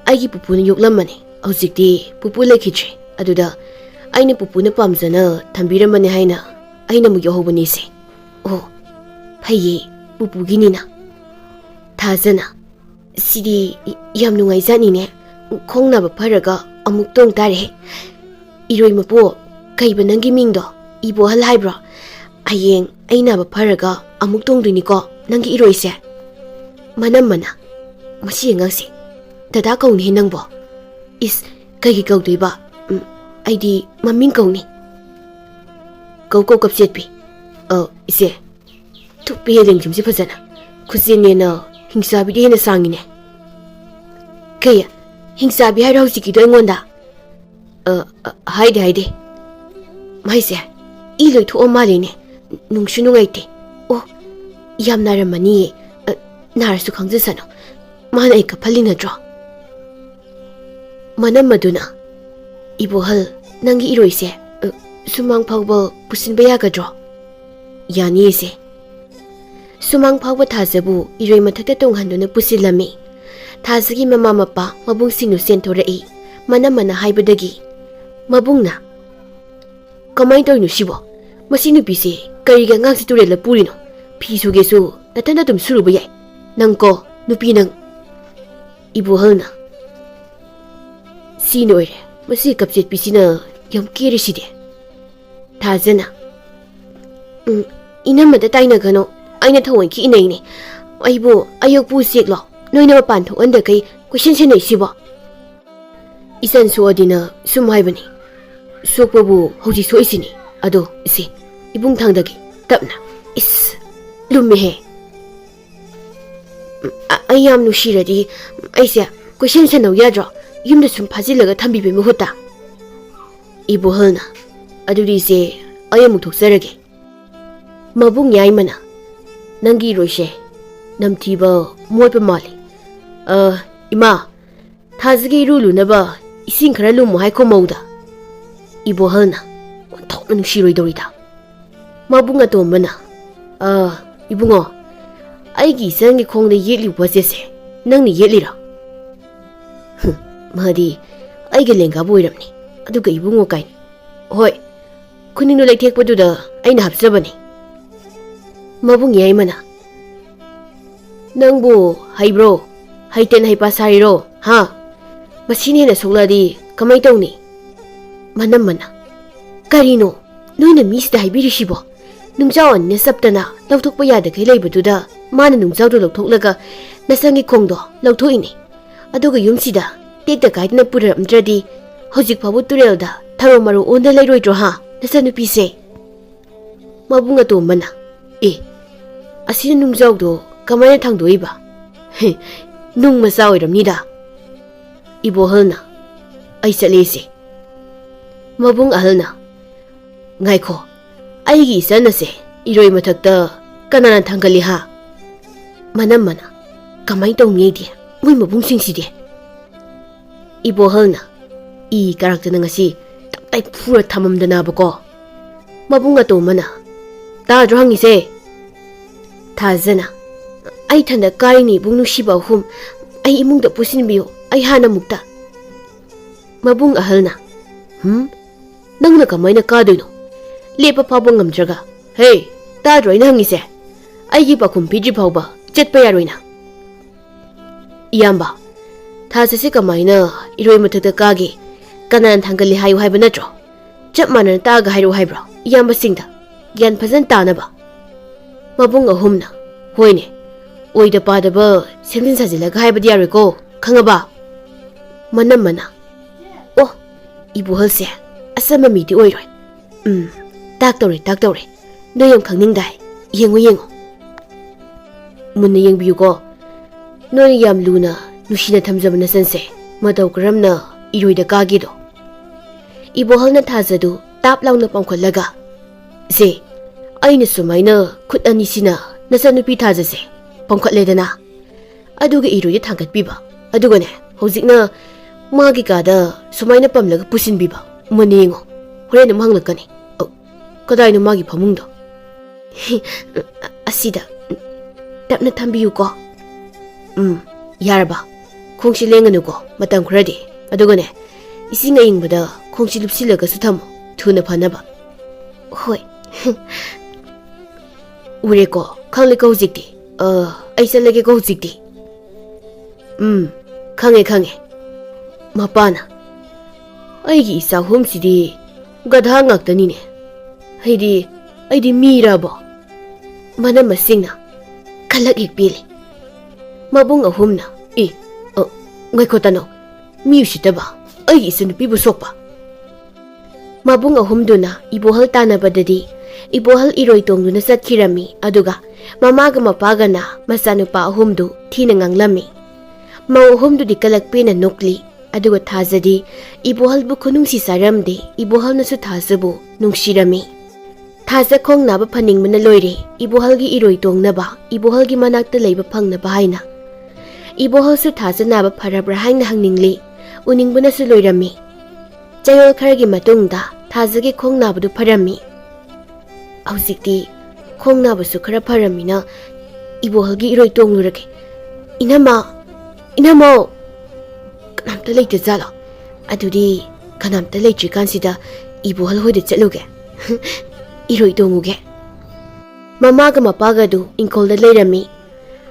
ꯑꯩꯒꯤ ꯄꯨꯄꯨꯅ ꯌꯣꯛꯂꯝꯕꯅꯦ꯫ ꯍꯧꯖꯤꯛꯇꯤ ꯄꯨꯄꯨ ꯂꯩꯈꯤꯗ꯭ꯔꯦ꯫ ꯑꯗꯨꯗ ꯑꯩꯅ ꯄꯨꯄꯨꯅ ꯄꯥꯝꯖꯅ ꯊꯝꯕꯤꯔꯝꯕꯅꯦ ꯍꯥꯏꯅ ꯑꯩꯅ ꯑꯃꯨꯛ ꯌꯧꯍꯧꯕꯅꯤ ꯏꯆꯦ꯫" "ꯑꯣ, ꯐꯩꯌꯦ, ꯄꯨꯄꯨꯒꯤꯅꯤꯅ꯫" ꯊꯥꯖꯅ, "ꯁꯤꯗꯤ ꯌꯥꯝ ꯅꯨꯡꯉꯥꯏꯖꯥꯠꯅꯤꯅꯦ꯫ ꯈꯣꯡ ꯅꯥꯕ ꯐꯔꯒ ꯑꯃꯨꯛ ꯇꯣꯡ ꯇꯥꯔꯦ꯫ ꯏꯔꯣꯏ ꯃꯄꯨ, ꯀꯩꯕ ꯅꯪꯒꯤ ꯃꯤꯡꯗꯣ? ꯏꯕꯣꯍꯜ ꯍꯥꯏꯕ꯭ꯔꯣ? ꯍꯌꯦꯡ ꯑꯩ ꯅꯥꯕ ꯐꯔꯒ ꯑꯃꯨꯛ ꯇꯣꯡꯗꯣꯏꯅꯤꯀꯣ ꯅꯪꯒꯤ ꯏꯔꯣꯏꯁꯦ꯫ ꯃꯅꯝꯃꯅ, "ꯃꯁꯤ ꯑꯉꯥꯡꯁꯦ ꯗꯗꯥ ꯀꯧꯅꯤꯍꯦ ꯅꯪꯕꯣ꯫ ꯏꯁ, ꯀꯩꯒꯤ ꯀꯧꯗꯣꯏꯕ? ꯎꯝ, ꯑꯩꯗꯤ ꯃꯃꯤꯡ ꯀꯧꯅꯤ꯫ ꯀꯧ ꯀꯧ, ꯀꯞꯆꯦꯠꯄꯤ꯫ ꯑ, ꯏꯆꯦ, ꯊꯨꯞꯄꯤꯍꯦ ꯂꯦꯡꯖꯨꯝꯁꯦ ꯐꯖꯅ꯫ ꯈꯨꯖꯦꯟꯅꯦꯅ ꯍꯤꯡꯆꯥꯕꯤꯗꯤ ꯍꯦꯟꯅ ꯁꯥꯡꯉꯤꯅꯦ꯫ ꯀꯩ? ꯍꯤꯡꯆꯥꯕꯤ ꯍꯥꯏꯔꯣ ꯍꯧꯖꯤꯛꯀꯤꯗꯣ ꯑꯩꯉꯣꯟꯗ?" "ꯑ, ꯑ, ꯍꯥꯏꯗꯦ, ꯍꯥꯏꯗꯦ꯫ ꯃꯥꯏꯁꯦ ꯏ ꯂꯣꯏꯊꯣꯛꯑ ꯃꯥꯜꯂꯦꯅꯦ꯫ ꯅꯨꯡꯁꯨ ꯅꯨꯡꯉꯥꯏꯇꯦ꯫ ꯑꯣ, ꯌꯥꯝ ꯅꯥꯔꯝꯃꯅꯤꯌꯦ꯫ ꯑ, ꯅꯥꯔꯁꯨ ꯈꯪꯖꯁꯅꯨ꯫ ꯃꯥꯅ ꯑꯩ ꯀꯞꯍꯜꯂꯤ ꯅꯠꯇ꯭ꯔꯣ?" ꯃꯅꯝꯃꯗꯨꯅ, "ꯏꯕꯣꯍꯜ, ꯅꯪꯒꯤ ꯏꯔꯣꯏꯁꯦ, ꯑ, ꯁꯨꯃꯥꯡ ꯐꯥꯎꯕ ꯄꯨꯁꯤꯟꯕ ꯌꯥꯒꯗ꯭ꯔꯣ?" "ꯌꯥꯅꯤ, ꯏꯆꯦ꯫" ꯁꯨꯃꯥꯡ ꯐꯥꯎꯕ ꯊꯥꯖꯕꯨ ꯏꯔꯣꯏ ꯃꯊꯛꯇ ꯇꯣꯡꯍꯟꯗꯨꯅ ꯄꯨꯁꯤꯜꯂꯝꯃꯤ꯫ ꯊꯥꯖꯒꯤ ꯃꯃꯥ ꯃꯄꯥ ꯃꯕꯨꯡꯁꯤꯡꯗꯨ ꯆꯦꯟꯊꯣꯔꯛꯏ꯫ ꯃꯅꯝꯃꯅ ꯍꯥꯏꯕꯗꯒꯤ ꯃꯕꯨꯡꯅ, "ꯀꯃꯥꯏꯅ ꯇꯧꯔꯤꯅꯣ ꯁꯤꯕꯣ? ꯃꯁꯤ ꯅꯨꯄꯤꯁꯦ ꯀꯔꯤꯒꯤ ꯑꯉꯥꯡꯁꯤ ꯇꯨꯔꯦꯜꯗ ꯄꯨꯔꯤꯅꯣ? ꯐꯤ ꯁꯨꯒꯦꯁꯨ ꯅꯊꯟꯗ ꯑꯗꯨꯝ ꯁꯨꯔꯨꯕ ꯌꯥꯏ꯫ ꯅꯪꯀꯣ, ꯅꯨꯄꯤ ꯅꯪ꯫" ꯏꯕꯣꯍꯜꯅ, "ꯁꯤꯅ ꯑꯣꯏꯔꯦ꯫ ꯃꯁꯤ ꯀꯞꯆꯦꯠꯄꯤꯁꯤꯅ ꯌꯥꯝ ꯀꯦꯔꯤꯁꯤꯗꯤ꯫" ꯊꯥꯖꯅ, "ꯎꯝ, ꯏꯅꯝꯃꯗ ꯇꯥꯏꯅꯒꯅꯣ꯫ ꯑꯩꯅ ꯊꯑꯣꯏꯀꯤ ꯏꯅꯩꯅꯦ꯫ ꯑꯩꯕꯨ ꯑꯌꯣꯛꯄ ꯎꯆꯦꯛꯂꯣ? ꯅꯣꯏꯅ ꯃꯄꯥꯟ ꯊꯣꯛꯍꯟꯗꯈꯩ ꯀꯣꯏꯁꯦꯟ ꯁꯦꯟꯅꯩꯁꯤꯕꯣ?" "ꯏꯆꯟ ꯁꯣꯛꯑꯗꯤꯅ ꯁꯨꯝ ꯍꯥꯏꯕꯅꯤ꯫ ꯁꯣꯛꯄꯕꯨ ꯍꯧꯖꯤꯛ ꯁꯣꯛꯏꯁꯤꯅꯤ꯫ ꯑꯗꯣ ꯏꯆꯦ, ꯏꯕꯨꯡ ꯊꯥꯡꯗꯒꯦ꯫ ꯇꯞꯅ꯫" "ꯏꯁ, ꯂꯨꯝꯃꯦꯍꯦ꯫ ꯎꯝ, ꯑ-, ꯑꯩ ꯌꯥꯝ ꯅꯨꯡꯁꯤꯔꯗꯤ ꯑꯩꯁꯦ ꯀꯣꯏꯁꯦꯟ ꯁꯦꯟꯅꯧ ꯌꯥꯗ꯭ꯔꯣ? ꯌꯨꯝꯗ ꯁꯨꯝ ꯐꯥꯖꯤꯜꯂꯒ ꯊꯝꯕꯤꯕꯩ ꯃꯍꯨꯠꯇ꯫" ꯏꯕꯣꯍꯜꯅ, "ꯑꯗꯨꯗꯤ ꯏꯆꯦ, ꯑꯩ ꯑꯃꯨꯛ ꯊꯣꯛꯆꯔꯒꯦ꯫" ꯃꯕꯨꯡ ꯌꯥꯏꯃꯅ, "ꯅꯪꯒꯤ ꯏꯔꯣꯏꯁꯦ ꯅꯝꯊꯤꯕ ꯃꯣꯠꯄ ꯃꯥꯜꯂꯤ꯫ ꯑ, ꯏꯃꯥ, ꯊꯥꯖꯒꯤ ꯏꯔꯨ ꯂꯨꯅꯕ ꯏꯁꯤꯡ ꯈꯔ ꯂꯨꯝꯃꯨ ꯍꯥꯏꯈꯣ ꯃꯧꯗ꯫" ꯏꯕꯣꯍꯜꯅ, "ꯑꯣꯟꯊꯣꯛꯅ ꯅꯨꯡꯁꯤꯔꯣꯏꯗꯧꯔꯤꯗ꯫" ꯃꯕꯨꯡ ꯑꯇꯣꯝꯕꯅ, "ꯑ, ꯏꯕꯨꯡꯉꯣ, ꯑꯩꯒꯤ ꯏꯆꯟꯒꯤ ꯈꯣꯡꯗ ꯌꯦꯠꯂꯤꯕ ꯋꯥꯆꯦꯠꯁꯦ ꯅꯪꯅ ꯌꯦꯠꯂꯤꯔꯣ?" "ꯍꯨꯝ, ꯃꯥꯗꯤ ꯑꯩꯒ ꯂꯦꯡꯒꯥꯕꯨ ꯑꯣꯏꯔꯝꯅꯤ, ꯑꯗꯨꯒ ꯏꯕꯨꯡꯉꯣ ꯀꯥꯏꯅ꯫ ꯍꯣꯏ, ꯈꯨꯅꯤꯡꯗꯣ ꯂꯩꯊꯦꯛꯄꯗꯨꯗ ꯑꯩꯅ ꯍꯥꯞꯆꯕꯅꯤ꯫" ꯃꯕꯨꯡ ꯌꯥꯏꯃꯅ, "ꯅꯪꯕꯨ ꯍꯩꯕ꯭ꯔꯣ? ꯍꯩꯇꯅ ꯍꯩꯄꯥ ꯁꯥꯔꯤꯔꯣ? ꯍꯥ? ꯃꯁꯤꯅ ꯍꯦꯟꯅ ꯁꯣꯛꯂꯛꯑꯗꯤ ꯀꯃꯥꯏ ꯇꯧꯅꯤ?" ꯃꯅꯝꯃꯅ, "ꯀꯔꯤꯅꯣ ꯅꯣꯏꯅ ꯃꯤꯁꯤꯗ ꯍꯥꯏꯕꯤꯔꯤꯁꯤꯕꯣ? ꯅꯨꯡꯖꯥꯎ ꯑꯅꯤꯅ ꯆꯞꯇꯅ ꯂꯧꯊꯣꯛꯄ ꯌꯥꯗꯈꯩ ꯂꯩꯕꯗꯨꯗ ꯃꯥꯅ ꯅꯨꯡꯖꯥꯎꯗꯣ ꯂꯧꯊꯣꯛꯂꯒ ꯅꯁꯪꯒꯤ ꯈꯣꯡꯗꯣ ꯂꯧꯊꯣꯛꯏꯅꯦ꯫ ꯑꯗꯨꯒ ꯌꯨꯝꯁꯤꯗ ꯇꯦꯛꯇ ꯀꯥꯏꯗꯅ ꯄꯨꯔꯛꯑꯝꯗ꯭ꯔꯗꯤ ꯍꯧꯖꯤꯛ ꯐꯥꯎꯕ ꯇꯨꯔꯦꯜꯗ ꯊꯔꯣ ꯃꯔꯣ ꯑꯣꯟꯗ ꯂꯩꯔꯣꯏꯗ꯭ꯔꯣ ꯍꯥ, ꯅꯆꯟꯅꯨꯄꯤꯁꯦ? ꯃꯕꯨꯡ ꯑꯇꯣꯝꯕꯅ, "ꯑꯦ, ꯑꯁꯤꯅ ꯅꯨꯡꯖꯥꯎꯗꯣ ꯀꯃꯥꯏꯅ ꯊꯥꯡꯗꯣꯛꯏꯕ? ꯍꯦ, ꯅꯨꯡ ꯃꯆꯥ ꯑꯣꯏꯔꯝꯅꯤꯗ"꯫ ꯏꯕꯣꯍꯜꯅ, "ꯑꯩ ꯆꯠꯂꯦ ꯏꯆꯦ"꯫ ꯃꯕꯨꯡ ꯑꯍꯜꯅ, "ꯉꯥꯏꯈꯣ, ꯑꯩꯒꯤ ꯏꯆꯟ ꯑꯁꯦ ꯏꯔꯣꯏ ꯃꯊꯛꯇ ꯀꯅꯥꯅ ꯊꯥꯡꯒꯠꯂꯤ ꯍꯥ?" ꯃꯅꯝꯃꯅ, "ꯀꯃꯥꯏꯅ ꯇꯧꯅꯤ ꯑꯩꯗꯤ? ꯃꯣꯏ ꯃꯕꯨꯡꯁꯤꯡꯁꯤꯗꯤ?" ꯏꯕꯣꯍꯜꯅ, "ꯏ ꯀꯥꯔꯛꯇꯅ ꯉꯁꯤ ꯇꯞꯇꯥꯏ ꯐꯨꯔ ꯊꯝꯃꯝꯗꯅꯕꯀꯣ"꯫ ꯃꯕꯨꯡ ꯑꯇꯣꯝꯕꯅ, "ꯇꯥꯗ꯭ꯔꯣ ꯍꯪꯉꯤꯁꯦ?" ꯊꯥꯖꯅ, "ꯑꯩ ꯏꯊꯟꯗ ꯀꯥꯔꯤꯅꯤ ꯏꯕꯨꯡ ꯅꯨꯡꯁꯤꯕ ꯑꯍꯨꯝ, ꯑꯩ ꯏꯃꯨꯡꯗ ꯄꯨꯁꯤꯟꯕꯤꯌꯨ, ꯑꯩ ꯍꯥꯟꯅ ꯑꯃꯨꯛꯇ"꯫ ꯃꯕꯨꯡ ꯑꯍꯜꯅ, "ꯍꯨꯝ? ꯅꯪꯅ ꯀꯃꯥꯏꯅ ꯀꯥꯗꯣꯏꯅꯣ? ꯂꯦꯞꯄ ꯐꯥꯎꯕ ꯉꯝꯗ꯭ꯔꯒ? ꯍꯦ, ꯇꯥꯗ꯭ꯔꯣ ꯑꯩꯅ ꯍꯪꯉꯤꯁꯦ? ꯑꯩꯒꯤ ꯄꯥꯎꯈꯨꯝ ꯄꯤꯗ꯭ꯔꯤ ꯐꯥꯎꯕ ꯆꯠꯄ ꯌꯥꯔꯣꯏ ꯅꯪ"꯫ "ꯏꯌꯥꯝꯕ, ꯊꯥꯖꯁꯦ ꯀꯃꯥꯏꯅ ꯏꯔꯣꯏ ꯃꯊꯛꯇ ꯀꯥꯒꯦ? ꯀꯅꯥꯅ ꯊꯥꯡꯒꯠꯂꯤ ꯍꯥꯏꯌꯨ ꯍꯥꯏꯕ ꯅꯠꯇ꯭ꯔꯣ? ꯆꯞ ꯃꯥꯟꯅꯅ ꯇꯥꯛꯑꯒ ꯍꯥꯏꯔꯛꯑꯣ ꯍꯥꯏꯕ꯭ꯔꯣ ꯏꯌꯥꯝꯕꯁꯤꯡꯗ? ꯒ꯭ꯌꯥꯟ ꯐꯖꯅ ꯇꯥꯅꯕ"꯫ ꯃꯕꯨꯡ ꯑꯍꯨꯝꯅ, "ꯍꯣꯏꯅꯦ, ꯑꯣꯏꯗ ꯄꯥꯗꯕ ꯁꯦꯝꯖꯤꯟ ꯁꯥꯖꯤꯜꯂꯒ ꯍꯥꯏꯕꯗꯤ ꯌꯥꯔꯣꯏꯀꯣ, ꯈꯪꯉꯕ?" ꯃꯅꯝꯃꯅ, "ꯑꯣ, ꯏꯕꯣꯍꯜꯁꯦ ꯑꯆꯝꯕ ꯃꯤꯗꯤ ꯑꯣꯏꯔꯣꯏ꯫ ꯎꯝ, ꯇꯥꯛꯇꯧꯔꯦ, ꯇꯥꯛꯇꯧꯔꯦ꯫ ꯅꯣꯏ ꯌꯥꯝ ꯈꯪꯅꯤꯡꯗꯥꯏ? ꯌꯦꯡꯉꯨ, ꯌꯦꯡꯉꯨ꯫ ꯃꯨꯟꯅ ꯌꯦꯡꯕꯤꯌꯨꯀꯣ꯫ ꯅꯣꯏꯅ ꯌꯥꯝ ꯂꯨꯅ, ꯅꯨꯡꯁꯤꯅ ꯊꯝꯖꯕ ꯅꯆꯟꯁꯦ ꯃꯇꯧ ꯀꯔꯝꯅ ꯏꯔꯣꯏꯗ ꯀꯥꯒꯦꯗꯣ"꯫ ꯏꯕꯣꯍꯜꯅ ꯊꯥꯖꯗꯨ ꯇꯥꯞ ꯂꯥꯎꯅ ꯄꯥꯡꯈꯠꯂꯒ, "ꯁꯦ, ꯑꯩꯅ ꯁꯨꯃꯥꯏꯅ ꯈꯨꯠ ꯑꯅꯤꯁꯤꯅ ꯅꯆꯟꯅꯨꯄꯤ ꯊꯥꯖꯁꯦ ꯄꯥꯡꯈꯠꯂꯦꯗꯅ, ꯑꯗꯨꯒ ꯏꯔꯣꯏꯗ ꯊꯥꯡꯒꯠꯄꯤꯕ, ꯑꯗꯨꯒꯅꯦ, ꯍꯧꯖꯤꯛꯅ ꯃꯥꯒꯤ ꯀꯥꯗ ꯁꯨꯃꯥꯏꯅ ꯄꯝꯂꯒ ꯄꯨꯁꯤꯟꯕꯤꯕ꯫ ꯃꯨꯟꯅ ꯌꯦꯡꯉꯣ, ꯍꯣꯔꯦꯟ ꯑꯃꯨꯛ ꯍꯪꯂꯛꯀꯅꯤ꯫ ꯑ, ꯀꯗꯥꯏꯅꯣ ꯃꯥꯒꯤ ꯐꯃꯨꯡꯗꯣ?" "ꯑꯁꯤꯗ ꯇꯞꯅ ꯊꯝꯕꯤꯌꯨꯀꯣ"꯫ "ꯎꯝ, ꯌꯥꯔꯕ? ꯈꯣꯡꯁꯤ ꯂꯦꯡꯒꯅꯨꯀꯣ, ꯃꯇꯝ ꯈꯔꯗꯤ꯫ ꯑꯗꯨꯒꯅꯦ, ꯏꯁꯤꯡ ꯑꯏꯪꯕꯗ ꯈꯣꯡꯁꯤ ꯂꯨꯞꯁꯤꯜꯂꯒꯁꯨ ꯊꯝꯃꯨ, ꯊꯨꯅ ꯐꯅꯕ"꯫ "ꯍꯣꯏ"꯫ "ꯎꯔꯦꯀꯣ, ꯈꯪꯂꯦꯀꯣ ꯍꯧꯖꯤꯛꯇꯤ꯫ ꯑ, ꯑꯩ ꯆꯠꯂꯒꯦꯀꯣ ꯍꯧꯖꯤꯛꯇꯤ"꯫ "ꯎꯝ, ꯈꯪꯉꯦ, ꯈꯪꯉꯦ"꯫ ꯃꯄꯥꯅ, "ꯑꯩꯒꯤ ꯏꯆꯥ ꯑꯍꯨꯝꯁꯤꯗꯤ ꯒꯙꯥ ꯉꯥꯛꯇꯅꯤꯅꯦ꯫ ꯑꯩꯗꯤ ꯑꯩꯗꯤ ꯃꯤꯔꯕꯣ? ꯃꯅꯝ ꯃꯁꯤꯡꯅ ꯈꯂꯛ ꯍꯦꯛ ꯄꯦꯜꯂꯤ꯫ ꯃꯕꯨꯡ ꯑꯍꯨꯝꯅ, "ꯏ, ꯑ, ꯉꯥꯏꯈꯣ ꯇꯥꯅꯧ, ꯃꯤ ꯎꯁꯤꯠꯇꯕ, ꯑꯩꯒꯤ ꯏꯆꯟꯅꯨꯄꯤꯕꯨ ꯁꯣꯛꯄ!" ꯃꯕꯨꯡ ꯑꯍꯨꯝꯗꯨꯅ ꯏꯕꯣꯍꯜ ꯇꯥꯟꯅꯕꯗꯗꯤ ꯏꯕꯣꯍꯜ ꯏꯔꯣꯏ ꯇꯣꯡꯗꯨꯅ ꯆꯠꯈꯤꯔꯝꯃꯤ, ꯑꯗꯨꯒ ꯃꯃꯥꯒ ꯃꯄꯥꯒꯅ ꯃꯆꯥꯅꯨꯄꯥ ꯑꯍꯨꯝꯗꯨ ꯊꯤꯅ ꯉꯥꯡꯂꯝꯃꯤ꯫ ꯃꯧ ꯑꯍꯨꯝꯗꯨꯗꯤ ꯀꯂꯛ ꯄꯦꯟꯅ ꯅꯣꯛꯂꯤ, ꯑꯗꯨꯒ ꯊꯥꯖꯗꯤ ꯏꯕꯣꯍꯜꯕꯨ ꯈꯨꯅꯨꯡꯁꯤ ꯆꯥꯔꯝꯗꯦ, ꯏꯕꯣꯍꯜꯅꯁꯨ ꯊꯥꯖꯕꯨ ꯅꯨꯡꯁꯤꯔꯝꯃꯤ꯫ ꯊꯥꯖ ꯈꯣꯡ ꯅꯥꯕ ꯐꯅꯤꯡꯕꯅ ꯂꯣꯏꯔꯦ, ꯏꯕꯣꯍꯜꯒꯤ ꯏꯔꯣꯏ ꯇꯣꯡꯅꯕ, ꯏꯕꯣꯍꯜꯒꯤ ꯃꯅꯥꯛꯇ ꯂꯩꯕ ꯐꯪꯅꯕ ꯍꯥꯏꯅ꯫ ꯏꯕꯣꯍꯜꯁꯨ ꯊꯥꯖ ꯅꯥꯕ ꯐꯔꯕ꯭ꯔꯥ ꯍꯥꯏꯅ ꯍꯪꯅꯤꯡꯂꯤ, ꯎꯅꯤꯡꯕꯅꯁꯨ ꯂꯣꯏꯔꯝꯃꯤ꯫ ꯆꯌꯣꯜ ꯈꯔꯒꯤ ꯃꯇꯨꯡꯗ ꯊꯥꯖꯒꯤ ꯈꯣꯡ ꯅꯥꯕꯗꯨ ꯐꯔꯝꯃꯤ꯫ ꯍꯧꯖꯤꯛꯇꯤ ꯈꯣꯡ ꯅꯥꯕꯁꯨ ꯈꯔ ꯐꯔꯝꯃꯤꯅ ꯏꯕꯣꯍꯜꯒꯤ ꯏꯔꯣꯏ ꯇꯣꯡꯂꯨꯔꯒꯦ꯫ "ꯏꯅꯝꯃ, ꯏꯅꯝꯃ!" "ꯀꯅꯥꯝꯇ ꯂꯩꯇꯖꯥꯠꯂꯣ? ꯑꯗꯨꯗꯤ ꯀꯅꯥꯝꯇ ꯂꯩꯇ꯭ꯔꯤꯀꯥꯟꯁꯤꯗ ꯏꯕꯣꯍꯜ ꯍꯣꯏꯗ ꯆꯠꯂꯨꯒꯦ꯫ ꯏꯔꯣꯏ ꯇꯣꯡꯉꯨꯒꯦ꯫" ꯃꯃꯥꯒ ꯃꯄꯥꯒꯗꯨ ꯏꯪꯈꯣꯜꯗ ꯂꯩꯔꯝꯃꯤ꯫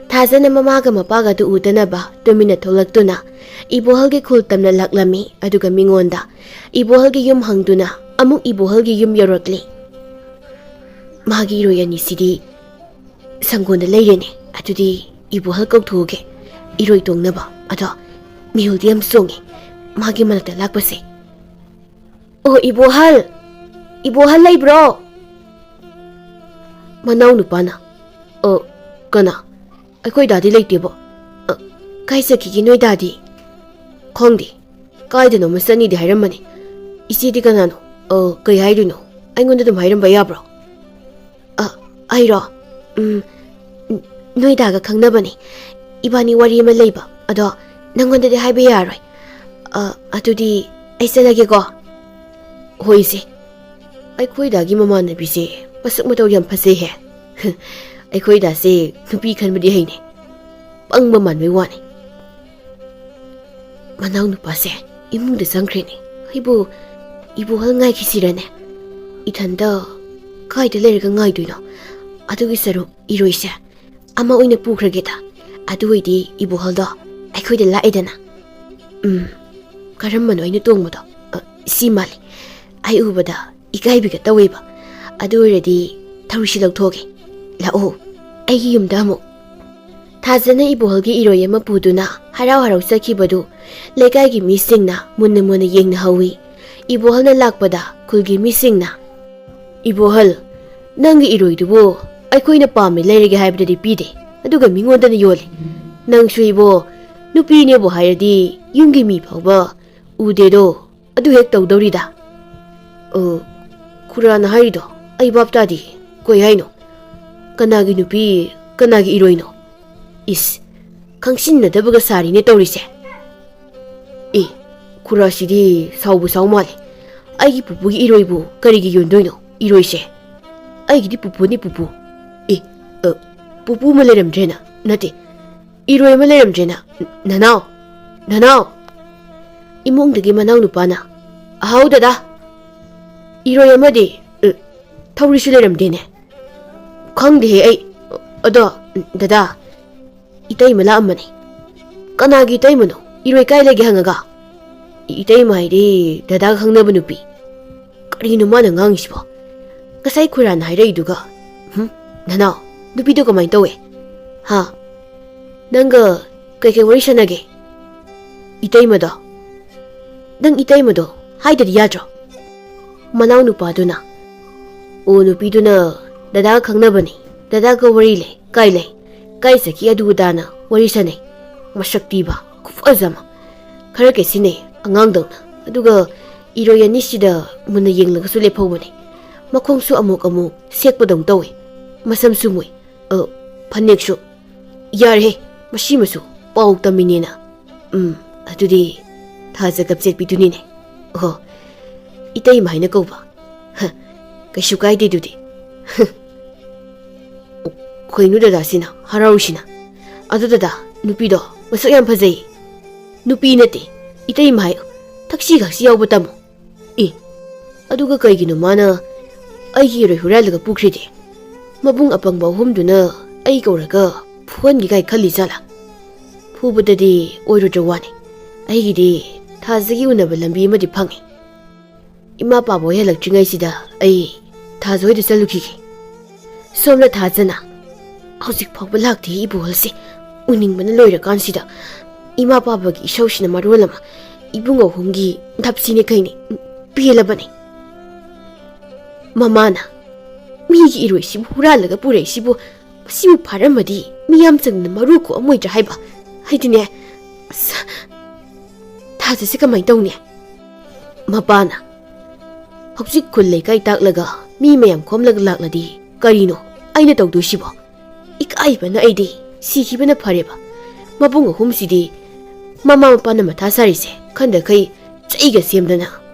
ꯊꯥꯖꯅ ꯃꯃꯥꯒ ꯃꯄꯥꯒꯗꯨ ꯎꯗꯅꯕ ꯇꯨꯃꯤꯟꯅ ꯊꯣꯛꯂꯛꯇꯨꯅ ꯏꯕꯣꯍꯜꯒꯤ ꯈꯨꯜ ꯇꯝꯅ ꯂꯥꯛꯂꯝꯃꯤ, ꯑꯗꯨꯒ ꯃꯤꯉꯣꯟꯗ ꯏꯕꯣꯍꯜꯒꯤ ꯌꯨꯝ ꯍꯪꯗꯨꯅ ꯑꯃꯨꯛ ꯏꯕꯣꯍꯜꯒꯤ ꯌꯨꯝ ꯌꯧꯔꯛꯂꯤ꯫ "ꯃꯥꯒꯤ ꯏꯔꯣꯏ ꯑꯅꯤꯁꯤꯗꯤ ꯁꯪꯒꯣꯟꯗ ꯂꯩꯔꯦꯅꯦ꯫ ꯑꯗꯨꯗꯤ ꯏꯕꯣꯍꯜ ꯀꯧꯊꯣꯛꯎꯒꯦ, ꯏꯔꯣꯏ ꯇꯣꯡꯅꯕ꯫ ꯑꯗꯣ ꯃꯤꯍꯨꯜꯗꯤ ꯌꯥꯝ ꯆꯣꯡꯉꯦ ꯃꯥꯒꯤ ꯃꯅꯥꯛꯇ ꯂꯥꯛꯄꯁꯦ꯫ ꯑꯣ, ꯏꯕꯣꯍꯜ! ꯏꯕꯣꯍꯜ ꯂꯩꯕ꯭ꯔꯣ?" ꯃꯅꯥꯎ ꯅꯨꯄꯥꯅ, "ꯑ, ꯀꯅꯥ? ꯑꯩꯈꯣꯏ ꯗꯥꯗꯤ ꯂꯩꯇꯦꯕꯣ꯫ ꯑ, ꯀꯥꯏ ꯆꯠꯈꯤꯒꯦ ꯅꯣꯏ ꯗꯥꯗꯤ?" "ꯈꯪꯗꯦ꯫ ꯀꯥꯏꯗꯅꯣꯃ ꯆꯠꯅꯤꯗꯤ ꯍꯥꯏꯔꯝꯕꯅꯤ꯫ ꯏꯆꯦꯗꯤ ꯀꯅꯥꯅꯣ? ꯑ, ꯀꯩ ꯍꯥꯏꯗꯣꯏꯅꯣ? ꯑꯩꯉꯣꯟꯗ ꯑꯗꯨꯝ ꯍꯥꯏꯔꯝꯕ ꯌꯥꯕ꯭ꯔꯣ?" "ꯑ, ꯑꯩꯔꯣ? ꯎꯝ, ꯅꯣꯏ ꯗꯥꯒ ꯈꯪꯅꯕꯅꯤ꯫ ꯏꯕꯥꯅꯤ ꯋꯥꯔꯤ ꯑꯃ ꯂꯩꯕ꯫ ꯑꯗꯣ ꯅꯪꯉꯣꯟꯗꯗꯤ ꯍꯥꯏꯕ ꯌꯥꯔꯣꯏ꯫ ꯑ, ꯑꯗꯨꯗꯤ ꯑꯩ ꯆꯠꯂꯒꯦꯀꯣ꯫" "ꯍꯣꯏ, ꯏꯆꯦ꯫ ꯑꯩꯈꯣꯏ ꯗꯥꯒꯤ ꯃꯃꯥꯟꯅꯕꯤꯁꯦ ꯃꯁꯛ ꯃꯇꯧ ꯌꯥꯝ ꯐꯖꯩꯍꯦ꯫ ꯑꯩꯈꯣꯏ ꯗꯥꯁꯦ ꯅꯨꯄꯤ ꯈꯟꯕꯗꯤ ꯍꯩꯅꯦ꯫ ꯄꯪꯕ ꯃꯥꯟꯕꯩ ꯋꯥꯅꯤ꯫" ꯃꯅꯥꯎ ꯅꯨꯄꯥꯁꯦ ꯏꯃꯨꯡꯗ ꯆꯪꯈ꯭ꯔꯦꯅꯦ꯫ ꯑꯩꯕꯨ ꯏꯕꯣꯍꯜ ꯉꯥꯏꯈꯤꯁꯤꯔꯅꯦ? ꯏꯊꯟꯇ ꯀꯥꯏꯗ ꯂꯩꯔꯒ ꯉꯥꯏꯗꯣꯏꯅꯣ? ꯑꯗꯨꯒꯤ ꯁꯔꯨꯛ ꯏꯔꯣꯏꯁꯦ ꯑꯃ ꯑꯣꯏꯅ ꯄꯨꯈ꯭ꯔꯒꯦꯗ꯫ ꯑꯗꯨ ꯑꯣꯏꯗꯤ ꯏꯕꯣꯍꯜꯗꯣ ꯑꯩꯈꯣꯏꯗ ꯂꯥꯛꯑꯦꯗꯅ꯫ ꯎꯝ, ꯀꯔꯝꯕꯅꯣ ꯑꯩꯅ ꯇꯣꯡꯕꯗꯣ? ꯑ, ꯁꯤ ꯃꯥꯜꯂꯤ꯫ ꯑꯩ ꯎꯕꯗ ꯏꯀꯥꯏꯕꯤꯒ ꯇꯧꯋꯦꯕ꯫ ꯑꯗꯨ ꯑꯣꯏꯔꯗꯤ ꯊꯧꯔꯤꯁꯤ ꯂꯧꯊꯣꯛꯑꯒꯦ꯫ ꯂꯥꯛꯑꯣ, ꯑꯩꯒꯤ ꯌꯨꯝꯗ ꯑꯃꯨꯛ꯫ ꯊꯥꯖꯅ ꯏꯕꯣꯍꯜꯒꯤ ꯏꯔꯣꯏ ꯑꯃ ꯄꯨꯗꯨꯅ ꯍꯔꯥꯎ ꯍꯔꯥꯎ ꯆꯠꯈꯤꯕꯗꯨ ꯂꯩꯀꯥꯏꯒꯤ ꯃꯤꯁꯤꯡꯅ ꯃꯨꯟꯅ ꯃꯨꯟꯅ ꯌꯦꯡꯅꯍꯧꯋꯤ꯫ ꯏꯕꯣꯍꯜꯅ ꯂꯥꯛꯄꯗ ꯈꯨꯜꯒꯤ ꯃꯤꯁꯤꯡꯅ, "ꯏꯕꯣꯍꯜ, ꯅꯪꯒꯤ ꯏꯔꯣꯏꯗꯨꯕꯨ ꯑꯩꯈꯣꯏꯅ ꯄꯥꯝꯃꯦ ꯂꯩꯔꯒꯦ ꯍꯥꯏꯕꯗꯗꯤ ꯄꯤꯗꯦ, ꯑꯗꯨꯒ ꯃꯤꯉꯣꯟꯗꯅ ꯌꯣꯜꯂꯦ꯫ ꯅꯪꯁꯨ ꯏꯕꯣ, ꯅꯨꯄꯤꯅꯦꯕꯨ ꯍꯥꯏꯔꯗꯤ ꯌꯨꯝꯒꯤ ꯃꯤ ꯐꯥꯎꯕ ꯎꯗꯦꯗꯣ, ꯑꯗꯨ ꯍꯦꯛ ꯇꯧꯗꯧꯔꯤꯗ?" "ꯑꯣ, ꯈꯨꯔꯥꯅ ꯍꯥꯏꯔꯤꯗꯣ ꯑꯩ ꯚꯥꯞ ꯇꯥꯗꯦ꯫ ꯀꯩ ꯍꯥꯏꯅꯣ? ꯀꯅꯥꯒꯤ ꯅꯨꯄꯤ, ꯀꯅꯥꯒꯤ ꯏꯔꯣꯏꯅꯣ? ꯏꯁ, ꯈꯪꯁꯤꯟꯅꯗꯕꯒ ꯁꯥꯔꯤꯅꯦ ꯇꯧꯔꯤꯁꯦ꯫ ꯑꯦ, ꯈꯨꯔꯥꯁꯤꯗꯤ ꯁꯥꯎꯕꯨ ꯁꯥꯎ ꯃꯥꯜꯂꯦ꯫ ꯑꯩꯒꯤ ꯄꯨꯄꯨꯒꯤ ꯏꯔꯣꯏꯕꯨ ꯀꯔꯤꯒꯤ ꯌꯣꯟꯗꯣꯏꯅꯣ? ꯏꯔꯣꯏꯁꯦ ꯑꯩꯒꯤꯗꯤ ꯄꯨꯄꯨꯅꯤ, ꯄꯨꯄꯨ꯫ ꯑꯦ, ꯑ, ꯄꯨꯄꯨ ꯑꯃ ꯂꯩꯔꯝꯗ꯭ꯔꯦꯅ? ꯅꯠꯇꯦ, ꯏꯔꯣꯏ ꯑꯃ ꯂꯩꯔꯝꯗ꯭ꯔꯦꯅ? ꯅꯅꯥꯎ, ꯅꯅꯥꯎ!" ꯏꯃꯨꯡꯗꯒꯤ ꯃꯅꯥꯎ ꯅꯨꯄꯥꯅ, "ꯑꯍꯥꯎ ꯗꯗꯥ, ꯏꯔꯣꯏ ꯑꯃꯗꯤ, ꯑ, ꯊꯧꯔꯤꯁꯨ ꯂꯩꯔꯝꯗꯦꯅꯦ꯫ ꯈꯪꯗꯦꯍꯦ ꯑꯩ꯫ ꯑꯗꯣ, ꯗꯗꯥ, ꯏꯇꯩꯃ ꯂꯥꯛꯑꯝꯕꯅꯦ꯫" "ꯀꯅꯥꯒꯤ ꯏꯇꯩꯃꯅꯣ? ꯏꯔꯣꯏ ꯀꯥꯏ ꯂꯩꯒꯦ ꯍꯪꯉꯒ?" "ꯏꯇꯩꯃ ꯍꯥꯏꯗꯤ ꯗꯗꯥꯒ ꯈꯪꯅꯕ ꯅꯨꯄꯤ꯫" "ꯀꯔꯤꯅꯣ ꯃꯥꯅ ꯉꯥꯡꯉꯤꯁꯤꯕꯣ? ꯉꯁꯥꯏ ꯈꯨꯔꯥꯅ ꯍꯥꯏꯔꯛꯏꯗꯨꯒ?" "ꯍꯨꯝ? ꯅꯅꯥꯎ, ꯅꯨꯄꯤꯗꯣ ꯀꯃꯥꯏꯅ ꯇꯧꯋꯦ? ꯍꯥ? ꯅꯪꯒ ꯀꯩꯀꯩ ꯋꯥꯔꯤ ꯁꯥꯟꯅꯒꯦ?" "ꯏꯇꯩꯃꯗꯣ? ꯅꯪ ꯏꯇꯩꯃꯗꯣ ꯍꯥꯏꯗꯗꯤ ꯌꯥꯗ꯭ꯔꯣ?" ꯃꯅꯥꯎ ꯅꯨꯄꯥꯗꯨꯅ, "ꯑꯣ, ꯅꯨꯄꯤꯗꯨꯅ ꯗꯗꯥꯒ ꯈꯪꯅꯕꯅꯤ, ꯗꯗꯥꯒ ꯋꯥꯔꯤ ꯂꯩ, ꯀꯥꯏ ꯂꯩ, ꯀꯥꯏ ꯆꯠꯈꯤ ꯑꯗꯨ ꯑꯗꯥꯅ ꯋꯥꯔꯤ ꯁꯥꯟꯅꯩ꯫ ꯃꯁꯛ ꯊꯤꯕ, ꯈꯨꯐꯖ ꯑꯃ꯫ ꯈꯔ ꯀꯦꯠꯁꯤꯟꯅꯩ ꯑꯉꯥꯡꯗꯧꯅ꯫ ꯑꯗꯨꯒ ꯏꯔꯣꯏ ꯑꯅꯤꯁꯤꯗ ꯃꯨꯟꯅ ꯌꯦꯡꯂꯒꯁꯨ ꯂꯦꯞꯍꯧꯕꯅꯤ꯫ ꯃꯈꯣꯡꯁꯨ ꯑꯃꯨꯛ ꯑꯃꯨꯛ ꯁꯦꯛꯄꯗꯧ ꯇꯧꯏ꯫ ꯃꯁꯝꯁꯨ ꯃꯨꯏ꯫ ꯑ, ꯐꯅꯦꯛꯁꯨ꯫ ꯌꯥꯔꯦꯍꯦ, ꯃꯁꯤꯃꯁꯨ ꯄꯥꯎ ꯇꯝꯃꯤꯅꯦꯅ꯫ ꯎꯝ, ꯑꯗꯨꯗꯤ ꯊꯥꯖ ꯀꯞꯆꯦꯠꯄꯤꯗꯨꯅꯤꯅꯦ꯫ ꯑꯣꯍꯣ, ꯏꯇꯩꯃ ꯍꯥꯏꯅ ꯀꯧꯕ꯫ ꯍ, ꯀꯩꯁꯨ ꯀꯥꯏꯗꯦ ꯑꯗꯨꯗꯤ꯫" ꯍ꯫ ꯀꯩꯅꯣ ꯗꯗꯥꯁꯤꯅ ꯍꯔꯥꯎꯔꯤꯁꯤꯅ? "ꯑꯗꯨ ꯗꯗꯥ, ꯅꯨꯄꯤꯗꯣ ꯃꯁꯛ ꯌꯥꯝ ꯐꯖꯩ꯫" "ꯅꯨꯄꯤ ꯅꯠꯇꯦ, ꯏꯇꯩꯃ ꯍꯥꯏ꯫ ꯊꯛꯁꯤ ꯈꯥꯁꯤ ꯌꯥꯎꯕ ꯇꯝꯃꯨ꯫" ꯑꯦ, ꯑꯗꯨꯒ ꯀꯩꯒꯤꯅꯣ ꯃꯥꯅ ꯑꯩꯒꯤ ꯏꯔꯣꯏ ꯍꯨꯔꯥꯜꯂꯒ ꯄꯨꯈ꯭ꯔꯤꯗꯤ? ꯃꯕꯨꯡ ꯑꯄꯪꯕ ꯑꯍꯨꯝꯗꯨꯅ ꯑꯩ ꯀꯧꯔꯒ ꯐꯨꯍꯟꯒꯦ ꯀꯥꯏ ꯈꯜꯂꯤ ꯖꯥꯠꯂꯥ? ꯐꯨꯕꯗꯗꯤ ꯑꯣꯏꯔꯣꯏꯗ꯭ꯔ ꯋꯥꯅꯤ꯫ ꯑꯩꯒꯤꯗꯤ ꯊꯥꯖꯒꯤ ꯎꯅꯕ ꯂꯝꯕꯤ ꯑꯃꯗꯤ ꯐꯪꯉꯤ꯫ ꯏꯃꯥ ꯄꯥꯕ ꯍꯣꯏ ꯍꯜꯂꯛꯇ꯭ꯔꯤꯉꯩꯁꯤꯗ ꯑꯩ ꯊꯥꯖ ꯍꯣꯏꯗ ꯆꯠꯂꯨꯈꯤꯒꯦ꯫ ꯁꯣꯝꯗ ꯊꯥꯖꯅ ꯍꯧꯖꯤꯛ ꯐꯥꯎꯕ ꯂꯥꯛꯇꯦ꯫ ꯏꯕꯣꯍꯜꯁꯦ ꯎꯅꯤꯡꯕꯅ ꯂꯣꯏꯔꯀꯥꯟꯁꯤꯗ ꯏꯃꯥ ꯄꯥꯕꯒꯤ ꯏꯁꯧꯁꯤꯅ ꯃꯔꯣꯜ ꯑꯃ, ꯏꯕꯨꯡ ꯑꯍꯨꯝꯒꯤ ꯅꯞꯁꯤꯅꯦ ꯀꯩꯅꯦ, ꯄꯦꯜꯂꯕꯅꯦ꯫ ꯃꯃꯥꯅ ꯃꯤꯒꯤ ꯏꯔꯣꯏꯁꯤꯕꯨ ꯍꯨꯔꯥꯜꯂꯒ ꯄꯨꯔꯛꯏꯁꯤꯕꯨ, ꯃꯁꯤꯕꯨ ꯐꯥꯔꯝꯃꯗꯤ ꯃꯤꯌꯥꯝ ꯆꯪꯗꯅ ꯃꯔꯨ ꯀꯣꯛꯑꯝꯃꯣꯏꯗ꯭ꯔꯥ ꯍꯥꯏꯕ꯫ ꯍꯥꯏꯗꯤꯅꯦ, ꯑꯁ, ꯊꯥꯖꯁꯦ ꯀꯃꯥꯏꯅ ꯇꯧꯅꯤ? ꯃꯄꯥꯅ ꯍꯧꯖꯤꯛ ꯈꯨꯜ ꯂꯩꯀꯥꯏ ꯇꯥꯛꯂꯒ ꯃꯤ ꯃꯌꯥꯝ ꯈꯣꯝꯂꯒ ꯂꯥꯛꯂꯗꯤ ꯀꯔꯤꯅꯣ ꯑꯩꯅ ꯇꯧꯗꯣꯏꯁꯤꯕꯣ? ꯏꯀꯥꯏꯕꯅ ꯑꯩꯗꯤ ꯁꯤꯈꯤꯕꯅ ꯐꯔꯦꯕ꯫ ꯃꯕꯨꯡ ꯑꯍꯨꯝꯁꯤꯗꯤ ꯃꯃꯥ ꯃꯄꯥꯅ ꯃꯊꯥ ꯁꯥꯔꯤꯁꯦ ꯈꯟꯗꯈꯩ ꯆꯩꯒ ꯁꯦꯝꯗꯅ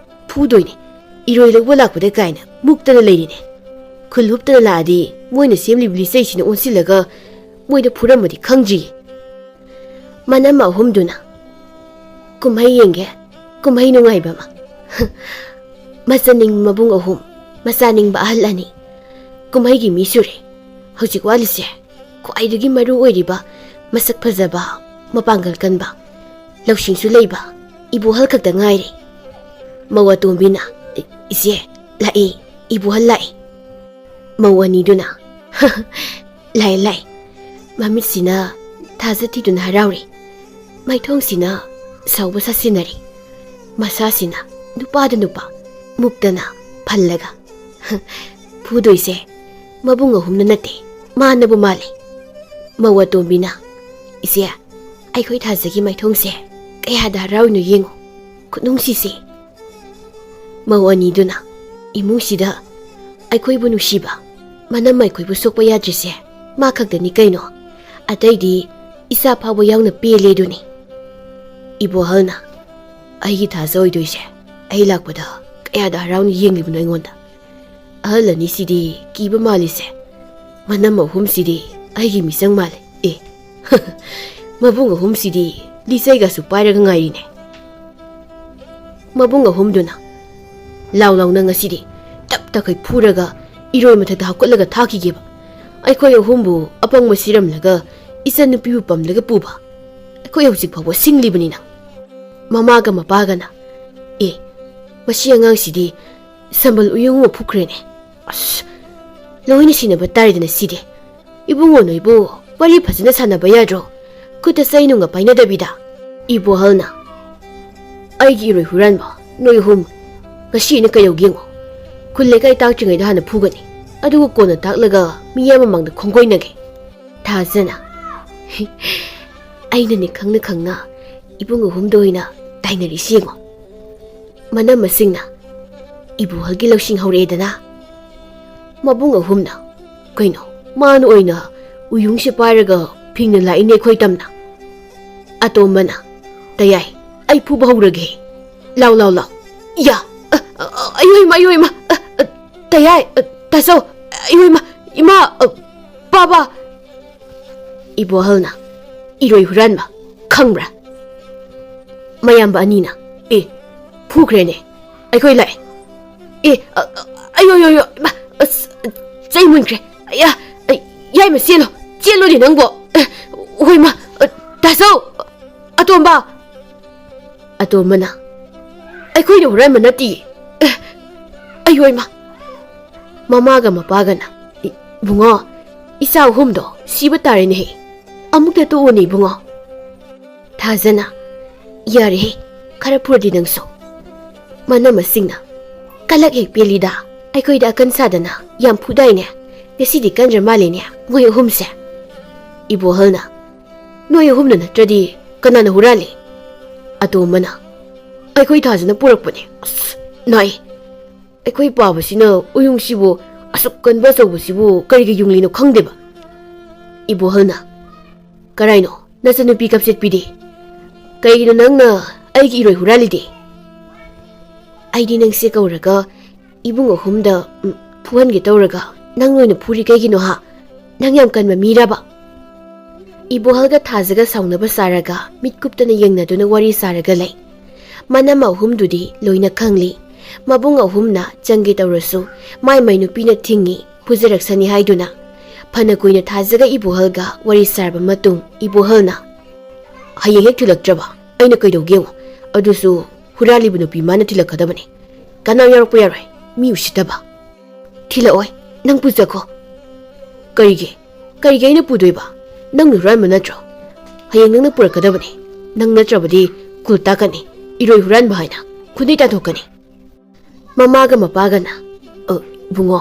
ꯐꯨꯗꯣꯏꯅꯦ꯫ ꯏꯔꯣꯏ ꯂꯧꯕ ꯂꯥꯛꯄꯗ ꯀꯥꯏꯅ ꯃꯨꯛꯇꯅ ꯂꯩꯔꯤꯅꯦ꯫ ꯈꯨꯜ ꯍꯨꯞꯇꯅ ꯂꯥꯛꯑꯗꯤ ꯃꯣꯏꯅ ꯁꯦꯝꯂꯤꯕ ꯂꯤꯆꯩꯁꯤꯅ ꯑꯣꯟꯁꯤꯜꯂꯒ ꯃꯣꯏꯗ ꯐꯨꯔꯝꯃꯗꯤ ꯈꯪꯗ꯭ꯔꯤꯌꯦ꯫ ꯃꯅꯝ ꯑꯍꯨꯝꯗꯨꯅ ꯀꯨꯝꯍꯩ ꯌꯦꯡꯒꯦ, ꯀꯨꯝꯍꯩ ꯅꯨꯡꯉꯥꯏꯕ ꯑꯃ꯫ ꯃꯆꯟꯅꯤꯡꯕ ꯃꯕꯨꯡ ꯑꯍꯨꯝ, ꯃꯆꯥꯅꯤꯡꯕ ꯑꯍꯜ ꯑꯅꯤ꯫ ꯀꯨꯝꯍꯩꯒꯤ ꯃꯤ ꯁꯨꯔꯦ꯫ ꯍꯧꯖꯤꯛ ꯋꯥꯠꯂꯤꯁꯦ ꯈ꯭ꯋꯥꯏꯗꯒꯤ ꯃꯔꯨ ꯑꯣꯏꯔꯤꯕ, ꯃꯁꯛ ꯐꯖꯕ, ꯃꯄꯥꯡꯒꯜ ꯀꯟꯕ, ꯂꯧꯁꯤꯡꯁꯨ ꯂꯩꯕ ꯏꯕꯣꯍꯜ ꯈꯛꯇ ꯉꯥꯏꯔꯦ꯫ ꯃꯧ ꯑꯇꯣꯝꯕꯤꯅ, "ꯏ-, ꯏꯆꯦ, ꯂꯥꯛꯑꯦ, ꯏꯕꯣꯍꯜ ꯂꯥꯛꯑꯦ"꯫ ꯃꯧ ꯑꯅꯤꯗꯨꯅ, "ꯂꯥꯛꯑꯦ, ꯂꯥꯛꯑꯦ"꯫ ꯃꯃꯤꯠꯁꯤꯅ ꯊꯥꯖ ꯊꯤꯗꯨꯅ ꯍꯔꯥꯎꯔꯤ꯫ ꯃꯥꯏꯊꯣꯡꯁꯤꯅ ꯁꯥꯎꯕ ꯁꯥꯁꯤꯟꯅꯔꯤ꯫ ꯃꯁꯥꯁꯤꯅ ꯅꯨꯄꯥꯗ ꯅꯨꯄꯥ ꯃꯨꯛꯇꯅ ꯐꯜꯂꯒ꯫ ꯐꯨꯗꯣꯏꯁꯦ ꯃꯕꯨꯡ ꯑꯍꯨꯝꯅ ꯅꯠꯇꯦ, ꯃꯥꯅꯕꯨ ꯃꯥꯜꯂꯦ꯫ ꯃꯧ ꯑꯇꯣꯝꯕꯤꯅ, "ꯏꯆꯦ, ꯑꯩꯈꯣꯏ ꯊꯥꯖꯒꯤ ꯃꯥꯏꯊꯣꯡꯁꯦ ꯀꯌꯥꯗ ꯍꯔꯥꯎꯔꯤꯅꯣ ꯌꯦꯡꯉꯨ, ꯈꯨꯅꯨꯡꯁꯤꯁꯦ"꯫ ꯃꯧ ꯑꯅꯤꯗꯨꯅ, "ꯏꯃꯨꯡꯁꯤꯗ ꯑꯩꯈꯣꯏꯕꯨ ꯅꯨꯡꯁꯤꯕ, ꯃꯅꯝ ꯑꯩꯈꯣꯏꯕꯨ ꯁꯣꯛꯄ ꯌꯥꯗ꯭ꯔꯤꯁꯦ ꯃꯥ ꯈꯛꯇꯅꯤ ꯀꯩꯅꯣ꯫ ꯑꯇꯩꯗꯤ ꯏꯆꯥ ꯐꯥꯎꯕ ꯌꯥꯎꯅ ꯄꯦꯜꯂꯦ ꯑꯗꯨꯅꯤ"꯫ ꯏꯕꯣꯍꯜꯅ, "ꯑꯩꯒꯤ ꯊꯥꯖ ꯑꯣꯏꯗꯣꯏꯁꯦ ꯑꯩ ꯂꯥꯛꯄꯗ ꯀꯌꯥꯗ ꯍꯔꯥꯎꯅ ꯌꯦꯡꯂꯤꯕꯅꯣ ꯑꯩꯉꯣꯟꯗ"꯫ ꯑꯍꯜ ꯑꯅꯤꯁꯤꯗꯤ ꯀꯤꯕ ꯃꯥꯜꯂꯤꯁꯦ꯫ ꯃꯅꯝ ꯑꯍꯨꯝꯁꯤꯗꯤ ꯑꯩꯒꯤ ꯃꯤꯆꯪ ꯃꯥꯜꯂꯦ꯫ ꯑꯦ, ꯃꯕꯨꯡ ꯑꯍꯨꯝꯁꯤꯗꯤ ꯂꯤꯆꯩꯒꯁꯨ ꯄꯥꯏꯔꯒ ꯉꯥꯏꯔꯤꯅꯦ꯫ ꯃꯕꯨꯡ ꯑꯍꯨꯝꯗꯨꯅ, "ꯂꯥꯎ ꯂꯥꯎꯅ ꯉꯁꯤꯗꯤ ꯇꯞ ꯇꯈꯩ ꯐꯨꯔꯒ ꯏꯔꯣꯏ ꯃꯊꯛꯇ ꯍꯥꯞꯀꯠꯂꯒ ꯊꯥꯈꯤꯒꯦꯕ꯫ ꯑꯩꯈꯣꯏ ꯑꯍꯨꯝꯕꯨ ꯑꯄꯪꯕ ꯁꯤꯔꯝꯂꯒ ꯏꯆꯟꯅꯨꯄꯤꯕꯨ ꯄꯝꯂꯒ ꯄꯨꯕ꯫ ꯑꯩꯈꯣꯏ ꯍꯧꯖꯤꯛ ꯐꯥꯎꯕ ꯁꯤꯡꯂꯤꯕꯅꯤꯅ"꯫ ꯃꯃꯥꯒ ꯃꯄꯥꯒꯅ, "ꯑꯦ, ꯃꯁꯤ ꯑꯉꯥꯡꯁꯤꯗꯤ ꯁꯝꯕꯜ ꯎꯌꯨꯡ ꯑꯃ ꯐꯨꯈ꯭ꯔꯦꯅꯦ"꯫ ꯑꯁ, ꯂꯣꯏꯅ ꯁꯤꯟꯅꯕ ꯇꯥꯔꯦꯗꯅ ꯁꯤꯗꯤ꯫ ꯏꯕꯨꯡꯉꯣ ꯅꯣꯏꯕꯨ ꯋꯥꯔꯤ ꯐꯖꯅ ꯁꯥꯟꯅꯕ ꯌꯥꯗ꯭ꯔꯣ? ꯈꯨꯠꯇ ꯆꯩ ꯅꯨꯡꯒ ꯄꯥꯏꯅꯗꯕꯤꯗ꯫ ꯏꯕꯣꯍꯜꯅ, "ꯑꯩꯒꯤ ꯏꯔꯣꯏ ꯍꯨꯔꯥꯟꯕ, ꯅꯣꯏ ꯑꯍꯨꯝ ꯉꯁꯤ ꯑꯩꯅ ꯀꯩꯗꯧꯒꯦ ꯌꯦꯡꯉꯣ꯫ ꯈꯨꯜ ꯂꯩꯀꯥꯏ ꯇꯥꯛꯇ꯭ꯔꯤꯉꯩꯗ ꯍꯥꯟꯅ ꯐꯨꯒꯅꯤ, ꯑꯗꯨꯒ ꯀꯣꯟꯅ ꯇꯥꯛꯂꯒ ꯃꯤꯌꯥꯝ ꯃꯃꯥꯡꯗ ꯈꯣꯡꯒꯣꯏꯅꯒꯦ"꯫ ꯊꯥꯖꯅ, "ꯑꯩꯅꯅꯦ ꯈꯪꯅ ꯈꯪꯅ ꯏꯕꯨꯡ ꯑꯍꯨꯝꯗ ꯑꯣꯏꯅ ꯇꯥꯏꯅꯔꯤꯁꯤ ꯌꯦꯡꯉꯣ"꯫ ꯃꯅꯝ ꯃꯁꯤꯡꯅ, "ꯏꯕꯣꯍꯜꯒꯤ ꯂꯧꯁꯤꯡ ꯍꯧꯔꯛꯑꯦꯗꯅ"꯫ ꯃꯕꯨꯡ ꯑꯍꯨꯝꯅ, "ꯀꯩꯅꯣ, ꯃꯥꯅ ꯑꯣꯏꯅ ꯎꯌꯨꯡꯁꯦ ꯄꯥꯏꯔꯒ ꯐꯤꯡꯅ ꯂꯥꯛꯏꯅꯦ ꯑꯩꯈꯣꯏ ꯇꯝꯅ"꯫ ꯑꯇꯣꯝꯕꯅ, "ꯇꯌꯥꯏ, ꯑꯩ ꯐꯨꯕ ꯍꯧꯔꯒꯦ꯫ ꯂꯥꯎ, ꯂꯥꯎ, ꯂꯥꯎ꯫ ꯌꯥ! ꯑ, ꯑ, ꯑ, ꯑꯌꯣꯏꯃ, ꯑꯌꯣꯏꯃ! ꯑ, ꯑ, ꯇꯌꯥꯏ! ꯑ, ꯇꯥꯆꯧ! ꯑꯌꯣꯏꯃ! ꯏꯃꯥ! ꯑ, ꯄꯥꯕ!" ꯏꯕꯣꯍꯜꯅ, "ꯏꯔꯣꯏ ꯍꯨꯔꯥꯟꯕ, ꯈꯪꯕ꯭ꯔꯥ?" ꯃꯌꯥꯝꯕ ꯑꯅꯤꯅ, "ꯑꯦ, ꯐꯨꯈ꯭ꯔꯦꯅꯦ꯫ ꯑꯩꯈꯣꯏ ꯂꯥꯛꯑꯦ꯫ ꯑꯦ, ꯑ, ꯑ, ꯑꯌꯣ, ꯌꯣ, ꯌꯣ, ꯏꯃꯥ, ꯑꯁ, ꯆꯩ ꯃꯨꯟꯈ꯭ꯔꯦ꯫ ꯑꯌꯥ, ꯑ, ꯌꯥꯏꯃ, ꯆꯦꯜꯂꯣ, ꯆꯦꯜꯂꯣꯅꯦ ꯅꯪꯕꯣ꯫ ꯑ, ꯍꯣꯏꯃ, ꯑ, ꯇꯥꯆꯧ, ꯑꯇꯣꯝꯕ!" ꯑꯇꯣꯝꯕꯅ, "ꯑꯩꯈꯣꯏꯅ ꯍꯨꯔꯥꯟꯕ ꯅꯠꯇꯤꯌꯦ꯫ ꯑꯦ, ꯑꯌꯣꯏꯃ!" ꯃꯃꯥꯒ ꯃꯄꯥꯒꯅ, "ꯏ-, ꯏꯕꯨꯡꯉꯣ, ꯏꯆꯥ ꯑꯍꯨꯝꯗꯣ ꯁꯤꯕ ꯇꯥꯔꯦꯅꯦꯍꯦ꯫ ꯑꯃꯨꯛꯇ ꯇꯣꯛꯑꯣꯅꯦ ꯏꯕꯨꯡꯉꯣ"꯫ ꯊꯥꯖꯅ, "ꯌꯥꯔꯦꯍꯦ, ꯈꯔ ꯐꯨꯔꯗꯤ ꯅꯪꯁꯨ"꯫ ꯃꯅꯝ ꯃꯁꯤꯡꯅ, "ꯀꯂꯛ ꯍꯦꯛ ꯄꯦꯜꯂꯤꯗ, ꯑꯩꯈꯣꯏꯗ ꯑꯀꯟ ꯁꯥꯗꯅ ꯌꯥꯝ ꯐꯨꯗꯥꯏꯅꯦ꯫ ꯉꯁꯤꯗꯤ ꯀꯟꯗ꯭ꯔ ꯃꯥꯜꯂꯦꯅꯦ ꯃꯣꯏ ꯑꯍꯨꯝꯁꯦ"꯫ ꯏꯕꯣꯍꯜꯅ, "ꯅꯣꯏ ꯑꯍꯨꯝꯅ ꯅꯠꯇ꯭ꯔꯗꯤ ꯀꯅꯥꯅ ꯍꯨꯔꯥꯜꯂꯤ?" ꯑꯇꯣꯝꯕꯅ, "ꯑꯩꯈꯣꯏ ꯊꯥꯖꯅ ꯄꯨꯔꯛꯄꯅꯦ꯫ ꯑꯁ, ꯅꯥꯏ꯫ ꯑꯩꯈꯣꯏ ꯄꯥꯕꯁꯤꯅ ꯎꯌꯨꯡꯁꯤꯕꯨ ꯑꯁꯨꯛ ꯀꯟꯕ ꯑꯆꯧꯕꯁꯤꯕꯨ ꯀꯔꯤꯒꯤ ꯌꯨꯡꯂꯤꯅꯣ ꯈꯪꯗꯦꯕ"꯫ ꯏꯕꯣꯍꯜꯅ, "ꯀꯔꯥꯏꯅꯣ ꯅꯆꯟꯅꯨꯄꯤ ꯀꯞꯆꯦꯠꯄꯤꯗꯤ? ꯀꯩꯒꯤꯅꯣ ꯅꯪꯅ ꯑꯩꯒꯤ ꯏꯔꯣꯏ ꯍꯨꯔꯥꯜꯂꯤꯗꯤ?" "ꯑꯩꯗꯤ ꯅꯪꯁꯦ ꯀꯧꯔꯒ ꯏꯕꯨꯡ ꯑꯍꯨꯝꯗ, ꯎꯝ, ꯐꯨꯍꯟꯒꯦ ꯇꯧꯔꯒ ꯅꯪ ꯑꯣꯏꯅ ꯐꯨꯔꯤ ꯀꯩꯒꯤꯅꯣ ꯍꯥ? ꯅꯪ ꯌꯥꯝ ꯀꯟꯕ ꯃꯤꯔꯕ?" ꯏꯕꯣꯍꯜꯒ ꯊꯥꯖꯒ ꯁꯥꯎꯅꯕ ꯁꯥꯔꯒ ꯃꯤꯠ ꯀꯨꯞꯇꯅ ꯌꯦꯡꯅꯗꯨꯅ ꯋꯥꯔꯤ ꯁꯥꯔꯒ ꯂꯩ꯫ ꯃꯅꯝ ꯑꯍꯨꯝꯗꯨꯗꯤ ꯂꯣꯏꯅ ꯈꯪꯂꯤ꯫ ꯃꯕꯨꯡ ꯑꯍꯨꯝꯅ ꯆꯪꯒꯦ ꯇꯧꯔꯁꯨ ꯃꯥꯏ ꯃꯥꯏ ꯅꯨꯄꯤꯅ ꯊꯤꯡꯉꯤ, ꯐꯨꯖꯔꯛꯁꯅꯤ ꯍꯥꯏꯗꯨꯅ꯫ ꯐꯅ ꯀꯨꯏꯅ ꯊꯥꯖꯒ ꯏꯕꯣꯍꯜꯒ ꯋꯥꯔꯤ ꯁꯥꯔꯕ ꯃꯇꯨꯡ ꯏꯕꯣꯍꯜꯅ, "ꯍꯌꯦꯡ ꯍꯦꯛ ꯊꯤꯜꯂꯛꯇ꯭ꯔꯕ ꯑꯩꯅ ꯀꯩꯗꯧꯒꯦ ꯌꯦꯡꯉꯨ꯫ ꯑꯗꯨꯁꯨ ꯍꯨꯔꯥꯜꯂꯤꯕ ꯅꯨꯄꯤ ꯃꯥꯅ ꯊꯤꯜꯂꯛꯀꯗꯕꯅꯤ꯫ ꯀꯅꯥꯝ ꯌꯥꯎꯔꯛꯄ ꯌꯥꯔꯣꯏ, ꯃꯤ ꯎꯁꯤꯠꯇꯕ"꯫ "ꯊꯤꯜꯂꯛꯑꯣꯏ, ꯅꯪ ꯄꯨꯖꯈꯣ꯫" "ꯀꯔꯤꯒꯤ? ꯀꯔꯤꯒꯤ ꯑꯩꯅ ꯄꯨꯗꯣꯏꯕ? ꯅꯪꯅ ꯍꯨꯔꯥꯟꯕ ꯅꯠꯇ꯭ꯔꯣ? ꯍꯌꯦꯡ ꯅꯪꯅ ꯄꯨꯔꯛꯀꯗꯕꯅꯤ꯫ ꯅꯪ ꯅꯠꯇ꯭ꯔꯕꯗꯤ ꯀꯨꯜ ꯇꯥꯛꯀꯅꯤ, ꯏꯔꯣꯏ ꯍꯨꯔꯥꯟꯕ ꯍꯥꯏꯅ ꯈꯨꯟꯗꯩ ꯇꯥꯟꯊꯣꯛꯀꯅꯤ꯫" ꯃꯃꯥꯒ ꯃꯄꯥꯒꯅ, "ꯑ, ꯏꯕꯨꯡꯉꯣ,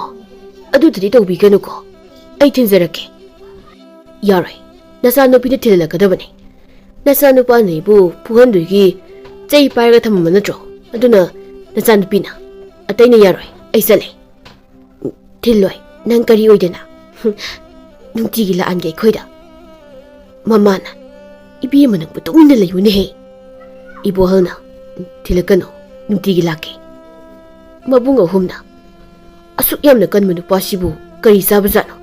ꯑꯗꯨꯗꯗꯤ ꯇꯧꯕꯤꯒꯅꯨꯀꯣ, ꯑꯩ ꯊꯤꯟꯖꯔꯛꯀꯦ꯫" "ꯌꯥꯔꯣꯏ, ꯅꯆꯥꯅꯨꯄꯤꯅ ꯊꯤꯜꯍꯜꯂꯛꯀꯗꯕꯅꯤ꯫ ꯅꯆꯥꯅꯨꯄꯥꯅ ꯑꯩꯕꯨ ꯐꯨꯍꯟꯗꯣꯏꯒꯤ ꯆꯩ ꯄꯥꯏꯔꯒ ꯊꯝꯃꯝꯕ ꯅꯠꯇ꯭ꯔꯣ? ꯑꯗꯨꯅ ꯅꯆꯥꯅꯨꯄꯤꯅ꯫ ꯑꯇꯩꯅ ꯌꯥꯔꯣꯏ, ꯑꯩ ꯆꯠꯂꯦ꯫" "ꯊꯤꯜꯂꯣꯏ, ꯅꯪ ꯀꯔꯤ ꯑꯣꯏꯗꯅ? ꯅꯨꯡꯇꯤꯒꯤ ꯂꯥꯛꯍꯟꯒꯦ ꯑꯩꯈꯣꯏꯗ꯫" ꯃꯃꯥꯅ, "ꯏꯕꯦꯝꯃ, ꯅꯪꯕꯨ ꯇꯨꯃꯤꯟꯅ ꯂꯩꯌꯨꯅꯦꯍꯦ꯫" ꯏꯕꯣꯍꯜꯅ, "ꯊꯤꯜꯂꯛꯀꯅꯨ, ꯅꯨꯡꯇꯤꯒꯤ ꯂꯥꯛꯀꯦ꯫" ꯃꯕꯨꯡ ꯑꯍꯨꯝꯅ, "ꯑꯁꯨꯛ ꯌꯥꯝꯅ ꯀꯟꯕ ꯅꯨꯄꯥꯁꯤꯕꯨ ꯀꯔꯤ ꯆꯥꯕꯖꯥꯠꯅꯣ?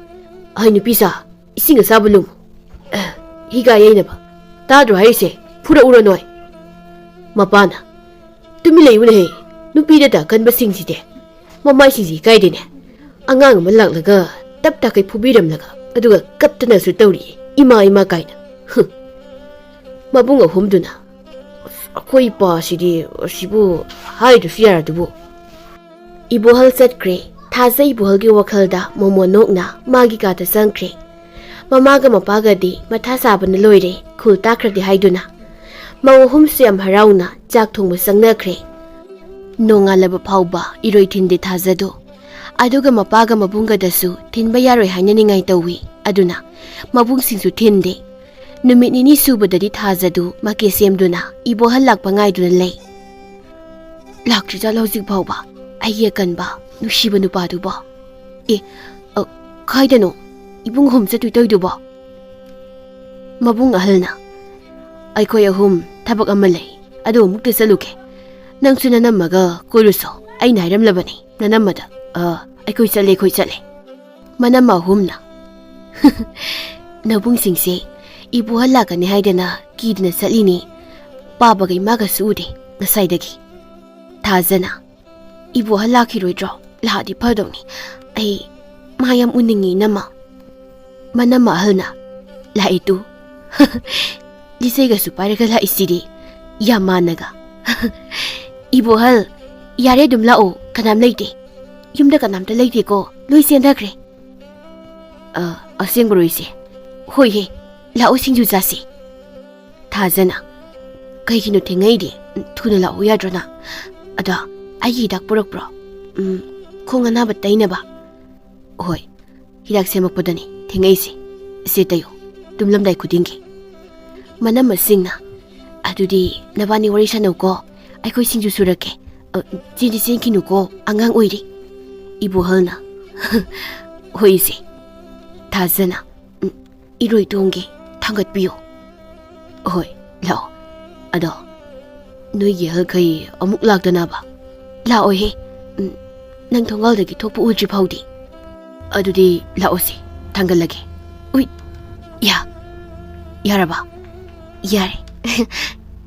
ꯑꯍꯩ ꯅꯨꯄꯤ ꯁꯥ, ꯏꯁꯤꯡ ꯑꯁꯥꯕ ꯂꯨꯝꯃꯨ꯫" "ꯑꯦ, ꯍꯤꯒꯥ ꯌꯩꯅꯕ ꯇꯥꯗ꯭ꯔꯣ ꯍꯥꯏꯔꯤꯁꯦ? ꯐꯨꯔꯛꯎꯔꯣ ꯅꯣꯏ?" ꯃꯄꯥꯅ, "ꯇꯨꯃꯤꯟ ꯂꯩꯌꯨꯅꯦꯍꯦ, ꯅꯨꯄꯤ ꯅꯠꯇ ꯀꯟꯕꯁꯤꯡꯁꯤꯗꯤ꯫ ꯃꯃꯥꯏꯁꯤꯡꯁꯤ ꯏꯀꯥꯏꯗꯦꯅꯦ꯫ ꯑꯉꯥꯡ ꯑꯃ ꯂꯥꯛꯂꯒ ꯇꯞ ꯇꯥꯈꯩ ꯐꯨꯕꯤꯔꯝꯂꯒ, ꯑꯗꯨꯒ ꯀꯞꯇꯅꯁꯨ ꯇꯧꯔꯤ, ꯏꯃꯥ, ꯏꯃꯥ ꯀꯥꯏꯅ꯫ ꯍꯨꯝ꯫" ꯃꯕꯨꯡ ꯑꯍꯨꯝꯗꯨꯅ, "ꯑꯁ, ꯑꯩꯈꯣꯏ ꯏꯄꯥꯁꯤꯗꯤ ꯑꯁꯤꯕꯨ ꯍꯥꯏꯗ꯭ꯔꯁꯨ ꯌꯥꯔꯗꯨꯕꯨ꯫" ꯏꯕꯣꯍꯜ ꯆꯠꯈ꯭ꯔꯦ꯫ ꯊꯥꯖ ꯏꯕꯣꯍꯜꯒꯤ ꯋꯥꯈꯜꯗ ꯃꯣꯃꯣꯟ ꯅꯣꯛꯅ ꯃꯥꯒꯤ ꯀꯥꯗ ꯆꯪꯈ꯭ꯔꯦ꯫ ꯃꯃꯥꯒ ꯃꯄꯥꯒꯗꯤ ꯃꯊꯥ ꯁꯥꯕꯅ ꯂꯣꯏꯔꯦ, ꯈꯨꯜ ꯇꯥꯈ꯭ꯔꯗꯤ ꯍꯥꯏꯗꯨꯅ꯫ ꯃꯧ ꯑꯍꯨꯝꯁꯨ ꯌꯥꯝ ꯍꯔꯥꯎꯅ ꯆꯥꯛ ꯊꯣꯡꯕ ꯆꯪꯅꯈ꯭ꯔꯦ꯫ ꯅꯣꯡꯉꯥꯜꯂꯕ ꯐꯥꯎꯕ ꯏꯔꯣꯏ ꯊꯤꯟꯗꯦ ꯊꯥꯖꯗꯣ꯫ ꯑꯗꯨꯒ ꯃꯄꯥꯒ ꯃꯕꯨꯡꯒꯗꯁꯨ ꯊꯤꯟꯕ ꯌꯥꯔꯣꯏ ꯍꯥꯏꯅ ꯅꯤꯡꯉꯥꯏ ꯇꯧꯏ꯫ ꯑꯗꯨꯅ ꯃꯕꯨꯡꯁꯤꯡꯁꯨ ꯊꯤꯟꯗꯦ꯫ ꯅꯨꯃꯤꯠ ꯅꯤꯅꯤ ꯁꯨꯕꯗꯗꯤ ꯊꯥꯖꯗꯨ ꯃꯀꯦ ꯁꯦꯝꯗꯨꯅ ꯏꯕꯣꯍꯜ ꯂꯥꯛꯄ ꯉꯥꯏꯗꯨꯅ ꯂꯩ꯫ "ꯂꯥꯛꯇ꯭ꯔꯤꯖꯥꯠꯂꯣ ꯍꯧꯖꯤꯛ ꯐꯥꯎꯕ, ꯑꯩꯒꯤ ꯑꯀꯟꯕ, ꯅꯨꯡꯁꯤꯕ ꯅꯨꯄꯥꯗꯨꯕꯣ? ꯑꯦ, ꯑ, ꯀꯥꯏꯗꯅꯣ ꯏꯕꯨꯡ ꯑꯍꯨꯝ ꯆꯠꯇꯣꯏ ꯇꯧꯏꯗꯨꯕꯣ?" ꯃꯕꯨꯡ ꯑꯍꯜꯅ, "ꯑꯩꯈꯣꯏ ꯑꯍꯨꯝ ꯊꯕꯛ ꯑꯃ ꯂꯩ, ꯑꯗꯨ ꯑꯃꯨꯛꯇ ꯆꯠꯂꯨꯒꯦ꯫ ꯅꯪꯁꯨ ꯅꯅꯝꯃꯒ ꯀꯣꯏꯔꯨꯁꯣ, ꯑꯩꯅ ꯍꯥꯏꯔꯝꯂꯕꯅꯤ ꯅꯅꯝꯃꯗ꯫ ꯑ, ꯑꯩꯈꯣꯏ ꯆꯠꯂꯦ, ꯑꯩꯈꯣꯏ ꯆꯠꯂꯦ꯫" ꯃꯅꯝꯃ ꯑꯍꯨꯝꯅ, "ꯅꯕꯨꯡꯁꯤꯡꯁꯦ ꯏꯕꯣꯍꯜ ꯂꯥꯛꯀꯅꯤ ꯍꯥꯏꯗꯅ ꯀꯤꯗꯅ ꯆꯠꯂꯤꯅꯤ꯫ ꯄꯥꯕꯒ ꯏꯃꯥꯒꯁꯨ ꯎꯗꯦ ꯉꯁꯥꯏꯗꯒꯤ꯫" ꯊꯥꯖꯅ, "ꯏꯕꯣꯍꯜ ꯂꯥꯛꯈꯤꯔꯣꯏꯗ꯭ꯔꯣ? ꯂꯥꯛꯑꯗꯤ ꯐꯗꯧꯅꯤ꯫ ꯑꯩ ꯃꯥ ꯌꯥꯝ ꯎꯅꯤꯡꯉꯤ, ꯏꯅꯝꯃ꯫" ꯃꯅꯝꯃ ꯑꯍꯜꯅ, "ꯂꯥꯛꯑꯦ ꯇꯨ꯫ ꯂꯤꯆꯩꯒꯁꯨ ꯄꯥꯏꯔꯒ ꯂꯥꯛꯏꯁꯤꯗꯤ, ꯌꯥꯝ ꯃꯥꯟꯅꯒ꯫" "ꯏꯕꯣꯍꯜ, ꯌꯥꯔꯦ, ꯑꯗꯨꯝ ꯂꯥꯛꯑꯣ, ꯀꯅꯥꯝ ꯂꯩꯇꯦ꯫ ꯌꯨꯝꯗ ꯀꯅꯥꯝꯇ ꯂꯩꯇꯦꯀꯣ, ꯂꯣꯏ ꯆꯦꯟꯊꯈ꯭ꯔꯦ꯫ "ꯑ, ꯑꯁꯦꯡꯕꯔꯣ ꯏꯆꯦ?" "ꯍꯣꯏꯍꯦ, ꯂꯥꯛꯑꯣ ꯁꯤꯡꯖꯨ ꯆꯥꯁꯤ꯫" ꯊꯥꯖꯅ, "ꯀꯩꯒꯤꯅꯣ ꯊꯦꯡꯉꯛꯏꯗꯤ? ꯊꯨꯅ ꯂꯥꯛꯑꯣ ꯌꯥꯗ꯭ꯔꯣ ꯅꯪ? ꯑꯗꯣ ꯑꯩꯒꯤ ꯍꯤꯗꯥꯛ ꯄꯨꯔꯛꯄ꯭ꯔꯣ? ꯎꯝ, ꯈꯣꯡ ꯑꯅꯥꯕ ꯇꯩꯅꯕ?" "ꯍꯣꯏ, ꯍꯤꯗꯥꯛ ꯁꯦꯝꯃꯛꯄꯗꯅꯤ ꯊꯦꯡꯉꯛꯏꯁꯦ, ꯏꯆꯦ ꯇꯩꯌꯣ, ꯇꯨꯝꯂꯝꯗꯥꯏ ꯈꯨꯗꯤꯡꯒꯤ꯫" ꯃꯅꯝꯃꯁꯤꯡꯅ, "ꯑꯗꯨꯗꯤ ꯅꯕꯥꯅꯤ ꯋꯥꯔꯤ ꯁꯥꯟꯅꯧꯀꯣ, ꯑꯩꯈꯣꯏ ꯁꯤꯡꯖꯨ ꯁꯨꯔꯛꯀꯦ꯫ ꯑ, ꯆꯦꯟꯗꯤ ꯆꯦꯟꯈꯤꯅꯨꯀꯣ, ꯑꯉꯥꯡ ꯑꯣꯏꯔꯤ꯫" ꯏꯕꯣꯍꯜꯅ, "ꯍꯣꯏ ꯏꯆꯦ꯫" ꯊꯥꯖꯅ, "ꯎꯝ, ꯏꯔꯣꯏ ꯇꯣꯡꯒꯦ, ꯊꯥꯡꯒꯠꯄꯤꯌꯣ꯫" "ꯍꯣꯏ, ꯂꯥꯛꯑꯣ꯫ ꯑꯗꯣ ꯅꯣꯏꯒꯤ ꯑꯍꯜꯈꯩ ꯑꯃꯨꯛ ꯂꯥꯛꯇꯅꯕ?" "ꯂꯥꯛꯑꯣꯏꯍꯦ꯫ ꯎꯝ, ꯅꯪ ꯊꯣꯡꯒꯥꯜꯗꯒꯤ ꯊꯣꯛꯄ ꯎꯗ꯭ꯔꯤ ꯐꯥꯎꯗꯤ꯫" "ꯑꯗꯨꯗꯤ ꯂꯥꯛꯑꯣꯁꯦ, ꯊꯥꯡꯒꯠꯂꯒꯦ꯫" "ꯎꯏ, ꯌꯥ, ꯌꯥꯔꯕ?" "ꯌꯥꯔꯦ꯫"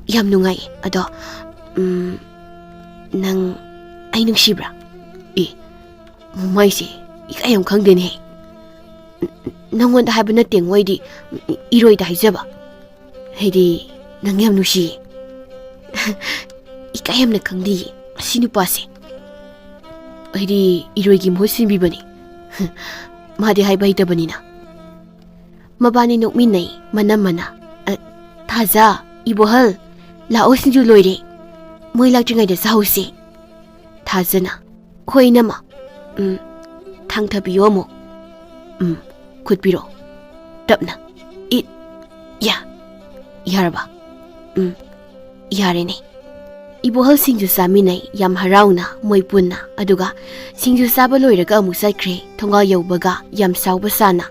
"ꯌꯥꯝ ꯅꯨꯡꯉꯥꯏꯌꯦ꯫ ꯑꯗꯣ, ꯎꯝ, ꯅꯪ ꯑꯩ ꯅꯨꯡꯁꯤꯕ꯭ꯔꯥ?" "ꯑꯦ, ꯃꯃꯥꯏꯁꯦ ꯏꯀꯥꯏ ꯌꯥꯝ ꯈꯪꯗꯦꯅꯦ꯫ ꯅꯪꯉꯣꯟꯗ ꯍꯥꯏꯕ ꯅꯠꯇꯦꯉꯣ ꯑꯩꯗꯤ, ꯏꯔꯣꯏꯗ ꯍꯥꯏꯖꯕ꯫ ꯑꯩꯗꯤ ꯅꯪ ꯌꯥꯝ ꯅꯨꯡꯁꯤꯌꯦ꯫" "ꯏꯀꯥꯏ ꯌꯥꯝꯅ ꯈꯪꯗꯤꯌꯦ ꯑꯁꯤ ꯅꯨꯄꯥꯁꯦ꯫ ꯑꯩꯗꯤ ꯏꯔꯣꯏꯒꯤ ꯃꯍꯨꯠ ꯁꯤꯟꯕꯤꯕꯅꯤ꯫ ꯃꯥꯗꯤ ꯍꯥꯏꯕ ꯍꯩꯇꯕꯅꯤꯅ꯫" ꯃꯕꯥꯅꯤ ꯅꯣꯛꯃꯤꯟꯅꯩ, ꯃꯅꯝꯃꯅ, "ꯑ, ꯊꯥꯖ, ꯏꯕꯣꯍꯜ, ꯂꯥꯛꯑꯣ, ꯁꯤꯡꯖꯨ ꯂꯣꯏꯔꯦ꯫ ꯃꯣꯏ ꯂꯥꯛꯇ꯭ꯔꯤꯉꯩꯗ ꯆꯥꯍꯧꯁꯦ꯫" ꯊꯥꯖꯅ, "ꯍꯣꯏ, ꯏꯅꯝꯃ꯫ ꯎꯝ, ꯊꯥꯡꯊꯕꯤꯌꯣ ꯑꯃꯨꯛ꯫ ꯎꯝ, ꯈꯨꯠ ꯄꯤꯔꯛꯑꯣ꯫ ꯇꯞꯅ꯫ ꯏꯠ, ꯌꯥ, ꯌꯥꯔꯕ? ꯎꯝ, ꯌꯥꯔꯦꯅꯦ꯫" ꯏꯕꯣꯍꯜ ꯁꯤꯡꯖꯨ ꯆꯥꯃꯤꯟꯅꯩ, ꯌꯥꯝ ꯍꯔꯥꯎꯅ ꯃꯣꯏ ꯄꯨꯟꯅ꯫ ꯑꯗꯨꯒ ꯁꯤꯡꯖꯨ ꯆꯥꯕ ꯂꯣꯏꯔꯒ ꯑꯃꯨꯛ ꯆꯠꯈ꯭ꯔꯦ, ꯊꯣꯡꯒꯥꯜ ꯌꯧꯕꯒ ꯌꯥꯝ ꯁꯥꯎꯕ ꯁꯥꯅ꯫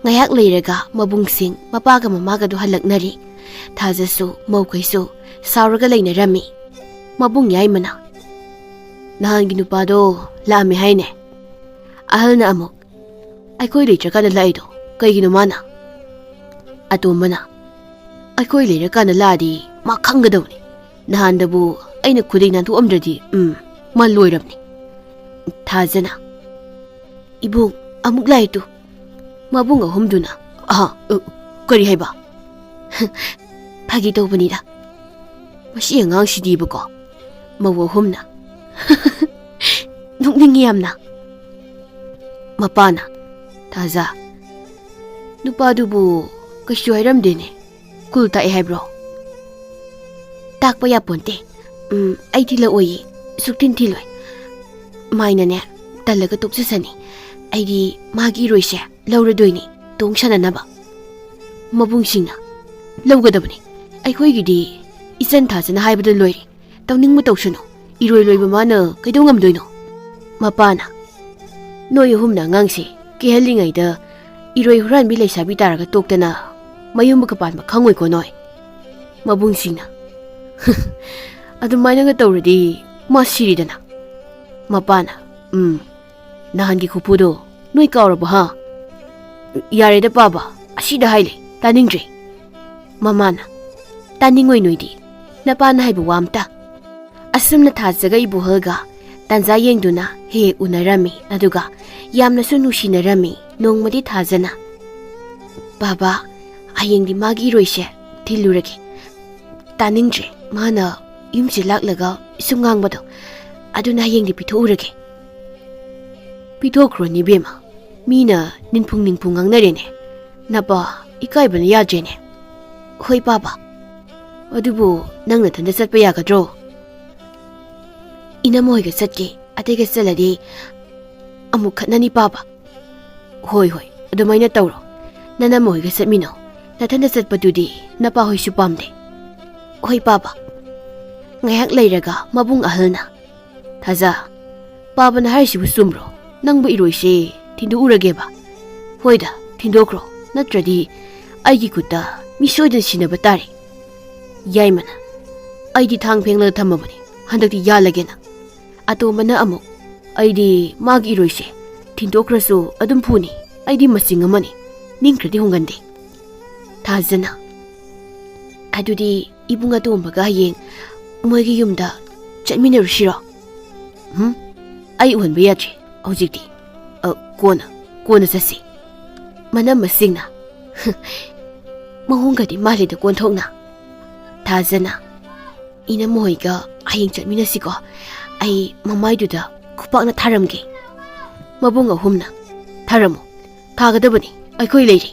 ꯉꯥꯏꯍꯥꯛ ꯂꯩꯔꯒ ꯃꯕꯨꯡꯁꯤꯡ, ꯃꯄꯥꯒ ꯃꯃꯥꯒꯗꯨ ꯍꯜꯂꯛꯅꯔꯦ꯫ ꯊꯥꯖꯁꯨ ꯃꯧꯈꯩꯁꯨ ꯁꯥꯎꯔꯒ ꯂꯩꯅꯔꯝꯃꯤ꯫ ꯃꯕꯨꯡ ꯌꯥꯏꯃꯅ, "ꯅꯍꯥꯟꯒꯤ ꯅꯨꯄꯥꯗꯣ ꯂꯥꯛꯑꯝꯃꯦ ꯍꯥꯏꯅꯦ?" ꯑꯍꯜꯅ ꯑꯃꯨꯛ, "ꯑꯩꯈꯣꯏ ꯂꯩꯇ꯭ꯔꯀꯥꯟꯗ ꯂꯥꯛꯏꯗꯣ ꯀꯩꯒꯤꯅꯣ ꯃꯥꯅ?" ꯑꯇꯣꯝꯕꯅ, "ꯑꯩꯈꯣꯏ ꯂꯩꯔꯀꯥꯟꯗ ꯂꯥꯛꯑꯗꯤ ꯃꯥ ꯈꯪꯒꯗꯧꯅꯤ꯫ ꯅꯍꯥꯟꯗꯕꯨ ꯑꯩꯅ ꯈꯨꯗꯩ ꯅꯥꯟꯊꯣꯛꯑꯝꯗ꯭ꯔꯗꯤ, ꯎꯝ, ꯃꯥ ꯂꯣꯏꯔꯝꯅꯤ꯫" ꯊꯥꯖꯅ, "ꯏꯕꯨꯡ, ꯑꯃꯨꯛ ꯂꯥꯛꯑꯦ ꯇꯨ꯫" ꯃꯕꯨꯡ ꯑꯍꯨꯝꯗꯨꯅ, "ꯑꯍ, ꯑ, ꯀꯔꯤ ꯍꯥꯏꯕ?" "ꯐꯥꯒꯤ ꯇꯧꯕꯅꯤꯗ꯫ ꯃꯁꯤ ꯑꯉꯥꯡꯁꯤꯗꯤꯕꯀꯣ꯫" ꯃꯧ ꯑꯍꯨꯝꯅ, ꯅꯣꯛꯅꯤꯡꯉꯤ ꯌꯥꯝꯅ꯫ ꯃꯄꯥꯅ, "ꯊꯥꯖ, ꯅꯨꯄꯥꯗꯨꯕꯨ ꯀꯩꯁꯨ ꯍꯥꯏꯔꯝꯗꯦꯅꯦ꯫ ꯀꯨꯜ ꯇꯥꯛꯑꯦ ꯍꯥꯏꯕ꯭ꯔꯣ?" "ꯇꯥꯛꯄ ꯌꯥꯄꯣꯟꯇꯦ꯫ ꯎꯝ, ꯑꯩ ꯊꯤꯜꯂꯛꯑꯣꯏꯌꯦ꯫ ꯁꯨꯛꯊꯤꯟ ꯊꯤꯜꯂꯣꯏ꯫ ꯃꯥꯏꯅꯅꯦ, ꯇꯜꯂꯒ ꯇꯣꯛꯆꯁꯅꯤ꯫ ꯑꯩꯗꯤ ꯃꯥꯒꯤ ꯏꯔꯣꯏꯁꯦ ꯂꯧꯔꯗꯣꯏꯅꯤ, ꯇꯣꯡ ꯁꯥꯟꯅꯅꯕ꯫" ꯃꯕꯨꯡꯁꯤꯡꯅ, "ꯂꯧꯒꯗꯕꯅꯤ꯫ ꯑꯩꯈꯣꯏꯒꯤꯗꯤ ꯏꯆꯟ ꯊꯥꯖꯅ ꯍꯥꯏꯕꯗ ꯂꯣꯏꯔꯦ꯫ ꯇꯧꯅꯤꯡꯕ ꯇꯧꯁꯅꯨ꯫ ꯏꯔꯣꯏ ꯂꯣꯏꯕ ꯃꯥꯅ ꯀꯩꯗꯧ ꯉꯝꯗꯣꯏꯅꯣ?" ꯃꯄꯥꯅ, "ꯅꯣꯏ ꯑꯍꯨꯝꯅ ꯑꯉꯥꯡꯁꯦ ꯀꯤꯍꯜꯂꯤꯉꯩꯗ ꯏꯔꯣꯏ ꯍꯨꯔꯥꯟꯕꯤ ꯂꯩꯁꯥꯕꯤ ꯇꯥꯔꯒ ꯇꯣꯛꯇꯅ ꯃꯌꯨꯝꯒ ꯄꯥꯟꯕ ꯈꯪꯉꯣꯏꯀꯣ ꯅꯣꯏ꯫" ꯃꯕꯨꯡꯁꯤꯡꯅ, "ꯑꯗꯨꯃꯥꯏꯅꯒ ꯇꯧꯔꯗꯤ ꯃꯥ ꯁꯤꯔꯤꯗꯅ꯫" ꯃꯄꯥꯅ, "ꯎꯝ, ꯅꯍꯥꯟꯒꯤ ꯈꯨꯐꯨꯗꯣ ꯅꯣꯏ ꯀꯥꯎꯔꯕꯣ ꯍꯥ?" "ꯌꯥꯔꯦꯗ ꯄꯥꯕ, ꯑꯁꯤꯗ ꯍꯥꯏꯂꯦ, ꯇꯥꯅꯤꯡꯗ꯭ꯔꯦ꯫" ꯃꯃꯥꯅ, "ꯇꯥꯅꯤꯡꯉꯣꯏ ꯅꯣꯏꯗꯤ, ꯅꯄꯥꯅ ꯍꯥꯏꯕ ꯋꯥ ꯑꯝꯇ꯫" ꯑꯁꯨꯝꯅ ꯊꯥꯖꯒ ꯏꯕꯣꯍꯜꯒ ꯇꯥꯟꯖꯥ ꯌꯦꯡꯗꯨꯅ ꯍꯦꯛ ꯍꯦꯛ ꯎꯅꯔꯝꯃꯤ, ꯑꯗꯨꯒ ꯌꯥꯝꯅꯁꯨ ꯅꯨꯡꯁꯤꯅꯔꯝꯃꯤ꯫ ꯅꯣꯡꯃꯗꯤ ꯊꯥꯖꯅ, "ꯕꯥꯕꯥ, ꯍꯌꯦꯡꯗꯤ ꯃꯥꯒꯤ ꯏꯔꯣꯏꯁꯦ ꯊꯤꯜꯂꯨꯔꯒꯦ꯫" "ꯇꯥꯅꯤꯡꯗ꯭ꯔꯦ, ꯃꯥꯅ ꯌꯨꯝꯁꯤ ꯂꯥꯛꯂꯒ ꯁꯨꯝ ꯉꯥꯡꯕꯗꯣ, ꯑꯗꯨꯅ ꯍꯌꯦꯡꯗꯤ ꯄꯤꯊꯣꯛꯎꯔꯒꯦ꯫" "ꯄꯤꯊꯣꯛꯈ꯭ꯔꯣꯅꯦ ꯏꯕꯦꯝꯃ, ꯃꯤꯅ ꯅꯤꯟꯐꯨꯡ ꯅꯤꯟꯐꯨꯡ ꯉꯥꯡꯅꯔꯦꯅꯦ꯫ ꯅꯄꯥ ꯏꯀꯥꯏꯕꯅ ꯌꯥꯗ꯭ꯔꯦꯅꯦ꯫" "ꯍꯣꯏ ꯄꯥꯕ, ꯑꯗꯨꯕꯨ ꯅꯪ ꯅꯊꯟꯗ ꯆꯠꯄ ꯌꯥꯒꯗ꯭ꯔꯣ?" "ꯏꯅꯝꯃ ꯍꯣꯏꯒ ꯆꯠꯀꯦ, ꯑꯇꯩꯒ ꯆꯠꯂꯗꯤ ꯑꯃꯨꯛ ꯈꯠꯅꯅꯤ ꯄꯥꯕ꯫" "ꯍꯣꯏ, ꯍꯣꯏ, ꯑꯗꯨꯃꯥꯏꯅ ꯇꯧꯔꯣ꯫ ꯅꯅꯝꯃ ꯍꯣꯏꯒ ꯆꯠꯃꯤꯟꯅꯧ꯫ ꯅꯊꯟꯗ ꯆꯠꯄꯗꯨꯗꯤ ꯅꯄꯥ ꯍꯣꯏꯁꯨ ꯄꯥꯝꯗꯦ꯫" "ꯍꯣꯏ ꯄꯥꯕ꯫" ꯉꯥꯏꯍꯥꯛ ꯂꯩꯔꯒ ꯃꯕꯨꯡ ꯑꯍꯜꯅ, "ꯊꯥꯖ, ꯄꯥꯕꯅ ꯍꯥꯏꯔꯤꯁꯤꯕꯨ ꯆꯨꯝꯕ꯭ꯔꯣ? ꯅꯪꯕꯨ ꯏꯔꯣꯏꯁꯦ ꯊꯤꯟꯗꯣꯛꯎꯔꯒꯦꯕ?" "ꯍꯣꯏꯗ, ꯊꯤꯟꯗꯣꯛꯈ꯭ꯔꯣ, ꯅꯠꯇ꯭ꯔꯗꯤ ꯑꯩꯒꯤ ꯈꯨꯠꯇ ꯃꯤ ꯁꯣꯏꯗꯅ ꯁꯤꯟꯅꯕ ꯇꯥꯔꯦ꯫" ꯌꯥꯏꯃꯅ, "ꯑꯩꯗꯤ ꯊꯥꯡ ꯐꯦꯡꯂꯒ ꯊꯝꯃꯕꯅꯤ, ꯍꯟꯗꯛꯇꯤ ꯌꯥꯜꯂꯒꯦꯅ꯫" ꯑꯇꯣꯝꯕꯅ ꯑꯃꯨꯛ, "ꯑꯩꯗꯤ ꯃꯥꯒꯤ ꯏꯔꯣꯏꯁꯦ ꯊꯤꯟꯗꯣꯛꯈ꯭ꯔꯁꯨ ꯑꯗꯨꯝ ꯐꯨꯅꯤ, ꯑꯩꯗꯤ ꯃꯆꯤꯡ ꯑꯃꯅꯤ, ꯅꯤꯡꯈ꯭ꯔꯗꯤ ꯍꯣꯡꯒꯟꯗꯦ꯫" ꯊꯥꯖꯅ, "ꯑꯗꯨꯗꯤ ꯏꯕꯨꯡ ꯑꯇꯣꯝꯕꯒ ꯍꯌꯦꯡ ꯃꯣꯏꯒꯤ ꯌꯨꯝꯗ ꯆꯠꯃꯤꯟꯅꯔꯨꯁꯤꯔꯣ?" "ꯎꯝ, ꯑꯩ ꯎꯍꯟꯕ ꯌꯥꯗ꯭ꯔꯤ ꯍꯧꯖꯤꯛꯇꯤ꯫ ꯑ, ꯀꯣꯟꯅ, ꯀꯣꯟꯅ ꯆꯠꯁꯤ꯫" ꯃꯅꯝꯃꯁꯤꯡꯅ, "ꯃꯑꯣꯡꯒꯗꯤ ꯃꯥꯜꯂꯤꯗ ꯀꯣꯟꯊꯣꯛꯅ꯫" ꯊꯥꯖꯅ, "ꯏꯅꯝꯃ ꯍꯣꯏꯒ ꯍꯌꯦꯡ ꯆꯠꯃꯤꯟꯅꯁꯤꯀꯣ꯫ ꯑꯩ ꯃꯃꯥꯏꯗꯨꯗ ꯈꯨꯄꯥꯛꯅ ꯊꯥꯔꯝꯒꯦ꯫ ꯃꯕꯨꯡ ꯑꯍꯨꯝꯅ, "ꯊꯥꯔꯝꯃꯨ, ꯊꯥꯒꯗꯕꯅꯤ, ꯑꯩꯈꯣꯏ ꯂꯩꯔꯤ꯫"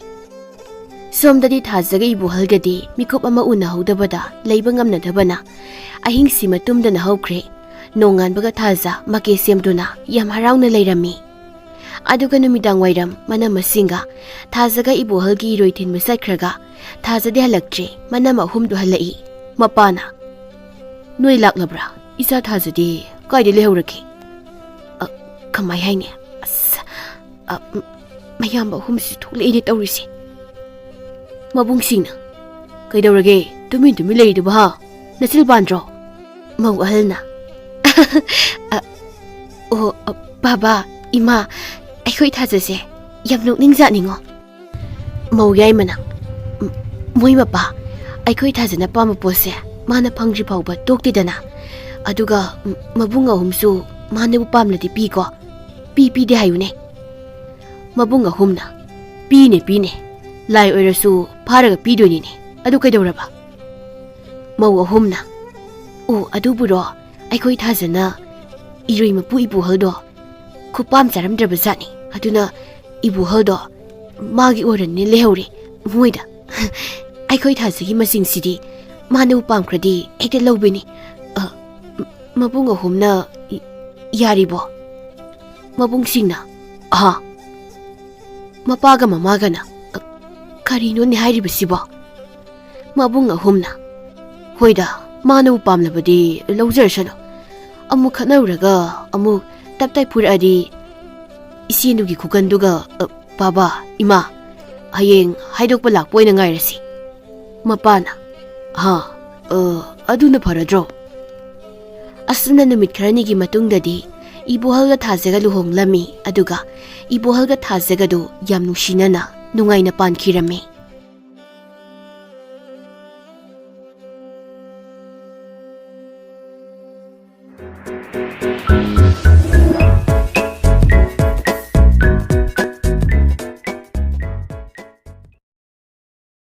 ꯁꯣꯝꯗꯗꯤ ꯊꯥꯖꯒ ꯏꯕꯣꯍꯜꯒꯗꯤ ꯃꯤꯀꯨꯞ ꯑꯃ ꯎꯅꯍꯧꯗꯕꯗ ꯂꯩꯕ ꯉꯝꯅꯗꯕꯅ ꯑꯍꯤꯡꯁꯤꯃ ꯇꯨꯝꯗꯅ ꯍꯧꯈ꯭ꯔꯦ꯫ ꯅꯣꯡꯉꯥꯟꯕꯒ ꯊꯥꯖ ꯃꯀꯦ ꯁꯦꯝꯗꯨꯅ ꯌꯥꯝ ꯍꯔꯥꯎꯅ ꯂꯩꯔꯝꯃꯤ꯫ ꯑꯗꯨꯒ ꯅꯨꯃꯤꯗꯥꯡ ꯋꯥꯏꯔꯝ ꯃꯅꯝ ꯑꯁꯤꯡꯒ ꯊꯥꯖꯒ ꯏꯕꯣꯍꯜꯒꯤ ꯏꯔꯣꯏ ꯊꯤꯟꯕ ꯆꯠꯈ꯭ꯔꯒ ꯊꯥꯖꯗꯤ ꯍꯜꯂꯛꯇ꯭ꯔꯦ꯫ ꯃꯅꯝ ꯑꯍꯨꯝꯗꯨ ꯍꯜꯂꯛꯏ꯫ ꯃꯄꯥꯅ, "ꯅꯣꯏ ꯂꯥꯛꯂꯕ꯭ꯔꯥ? ꯏꯆꯥ ꯊꯥꯖꯗꯤ ꯀꯥꯏꯗ ꯂꯩꯍꯧꯔꯒꯦ?" "ꯑ, ꯀꯃꯥꯏ ꯍꯥꯏꯅꯤ? ꯑꯁ, ꯑ, ꯎꯝ, ꯃꯌꯥꯝꯕ ꯑꯍꯨꯝꯁꯤ ꯊꯣꯛꯂꯛꯏꯅꯦ ꯇꯧꯔꯤꯁꯦ꯫" ꯃꯕꯨꯡꯁꯤꯡꯅ, "ꯀꯩꯗꯧꯔꯒꯦ? ꯇꯨꯃꯤꯟ ꯇꯨꯃꯤꯟ ꯂꯩꯔꯤꯗꯨꯕꯨ ꯍꯥ? ꯅꯆꯤꯜ ꯄꯥꯟꯗ꯭ꯔꯣ?" ꯃꯧ ꯑꯍꯜꯅ, "ꯑ, ꯑꯣ, ꯑ, ꯕꯥꯕꯥ, ꯏꯃꯥ, ꯑꯩꯈꯣꯏ ꯊꯥꯖꯁꯦ ꯌꯥꯝ ꯅꯣꯛꯅꯤꯡꯖꯥꯠꯅꯤꯉꯣ꯫" ꯃꯧ ꯌꯥꯏꯃꯅ, "ꯎꯝ, ꯃꯣꯏ ꯃꯄꯥ, ꯑꯩꯈꯣꯏ ꯊꯥꯖꯅ ꯄꯥꯝꯕ ꯄꯣꯠꯁꯦ ꯃꯥꯅ ꯐꯪꯗ꯭ꯔꯤ ꯐꯥꯎꯕ ꯇꯣꯛꯇꯦꯗꯅ꯫ ꯑꯗꯨꯒ, ꯎꯝ, ꯃꯕꯨꯡ ꯑꯍꯨꯝꯁꯨ ꯃꯥꯅꯕꯨ ꯄꯥꯝꯂꯗꯤ ꯄꯤꯀꯣ꯫ ꯄꯤ ꯄꯤꯗꯦ ꯍꯥꯏꯌꯨꯅꯦ꯫" ꯃꯕꯨꯡ ꯑꯍꯨꯝꯅ, "ꯄꯤꯅꯦ, ꯄꯤꯅꯦ꯫ ꯂꯥꯏ ꯑꯣꯏꯔꯁꯨ ꯐꯥꯔꯒ ꯄꯤꯗꯣꯏꯅꯤꯅꯦ꯫ ꯑꯗꯨ ꯀꯩꯗꯧꯔꯕ?" ꯃꯧ ꯑꯍꯨꯝꯅ, "ꯑꯣ, ꯑꯗꯨꯕꯨꯔꯣ, ꯑꯩꯈꯣꯏ ꯊꯥꯖꯅ ꯏꯔꯣꯏ ꯃꯄꯨ ꯏꯕꯣꯍꯜꯗꯣ ꯈꯨꯄꯥꯝ ꯆꯥꯔꯝꯗ꯭ꯔꯕ ꯖꯥꯠꯅꯤ꯫ ꯑꯗꯨꯅ ꯏꯕꯣꯍꯜꯗꯣ ꯃꯥꯒꯤ ꯑꯣꯏꯔꯅꯤꯅ ꯂꯩꯍꯧꯔꯦ ꯃꯣꯏꯗ꯫ ꯑꯩꯈꯣꯏ ꯊꯥꯖꯒꯤ ꯃꯁꯤꯡꯁꯤꯗꯤ ꯃꯥꯅꯕꯨ ꯄꯥꯝꯈ꯭ꯔꯗꯤ ꯍꯦꯛꯇ ꯂꯧꯕꯤꯅꯤ꯫ ꯑ, ꯃ-, ꯃꯕꯨꯡ ꯑꯍꯨꯝꯅ ꯌ-, ꯌꯥꯔꯤꯕꯣ?" ꯃꯕꯨꯡꯁꯤꯡꯅ, "ꯑꯍꯥ꯫" ꯃꯄꯥꯒ ꯃꯃꯥꯒꯅ, "ꯑ, ꯀꯔꯤꯅꯣꯅꯦ ꯍꯥꯏꯔꯤꯕꯁꯤꯕꯣ?" ꯃꯕꯨꯡ ꯑꯍꯨꯝꯅ, "ꯍꯣꯏꯗ, ꯃꯥꯅꯕꯨ ꯄꯥꯝꯂꯕꯗꯤ ꯂꯧꯖꯔꯁꯅꯨ꯫ ꯑꯃꯨꯛ ꯈꯠꯅꯔꯨꯔꯒ ꯑꯃꯨꯛ ꯇꯞ ꯇꯥꯏ ꯐꯨꯔꯛꯑꯗꯤ ꯏꯆꯦꯗꯨꯒꯤ ꯈꯨꯀꯟꯗꯨꯒ, ꯑ, ꯕꯥꯕꯥ, ꯏꯃꯥ, ꯍꯌꯦꯡ ꯍꯥꯏꯗꯣꯛꯄ ꯂꯥꯛꯄ ꯑꯣꯏꯅ ꯉꯥꯏꯔꯁꯤ꯫" ꯃꯄꯥꯅ, "ꯍꯥ, ꯑ, ꯑꯗꯨꯅ ꯐꯔꯗ꯭ꯔꯣ?" ꯑꯁꯨꯝꯅ ꯅꯨꯃꯤꯠ ꯈꯔꯅꯤꯒꯤ ꯃꯇꯨꯡꯗꯗꯤ ꯏꯕꯣꯍꯜꯒ ꯊꯥꯖꯒ ꯂꯨꯍꯣꯡꯂꯝꯃꯤ꯫ ꯑꯗꯨꯒ ꯏꯕꯣꯍꯜꯒ ꯊꯥꯖꯒꯗꯨ ꯌꯥꯝ ꯅꯨꯡꯁꯤꯅꯅ ꯅꯨꯡꯉꯥꯏꯅ ꯄꯥꯟꯈꯤꯔꯝꯃꯤ꯫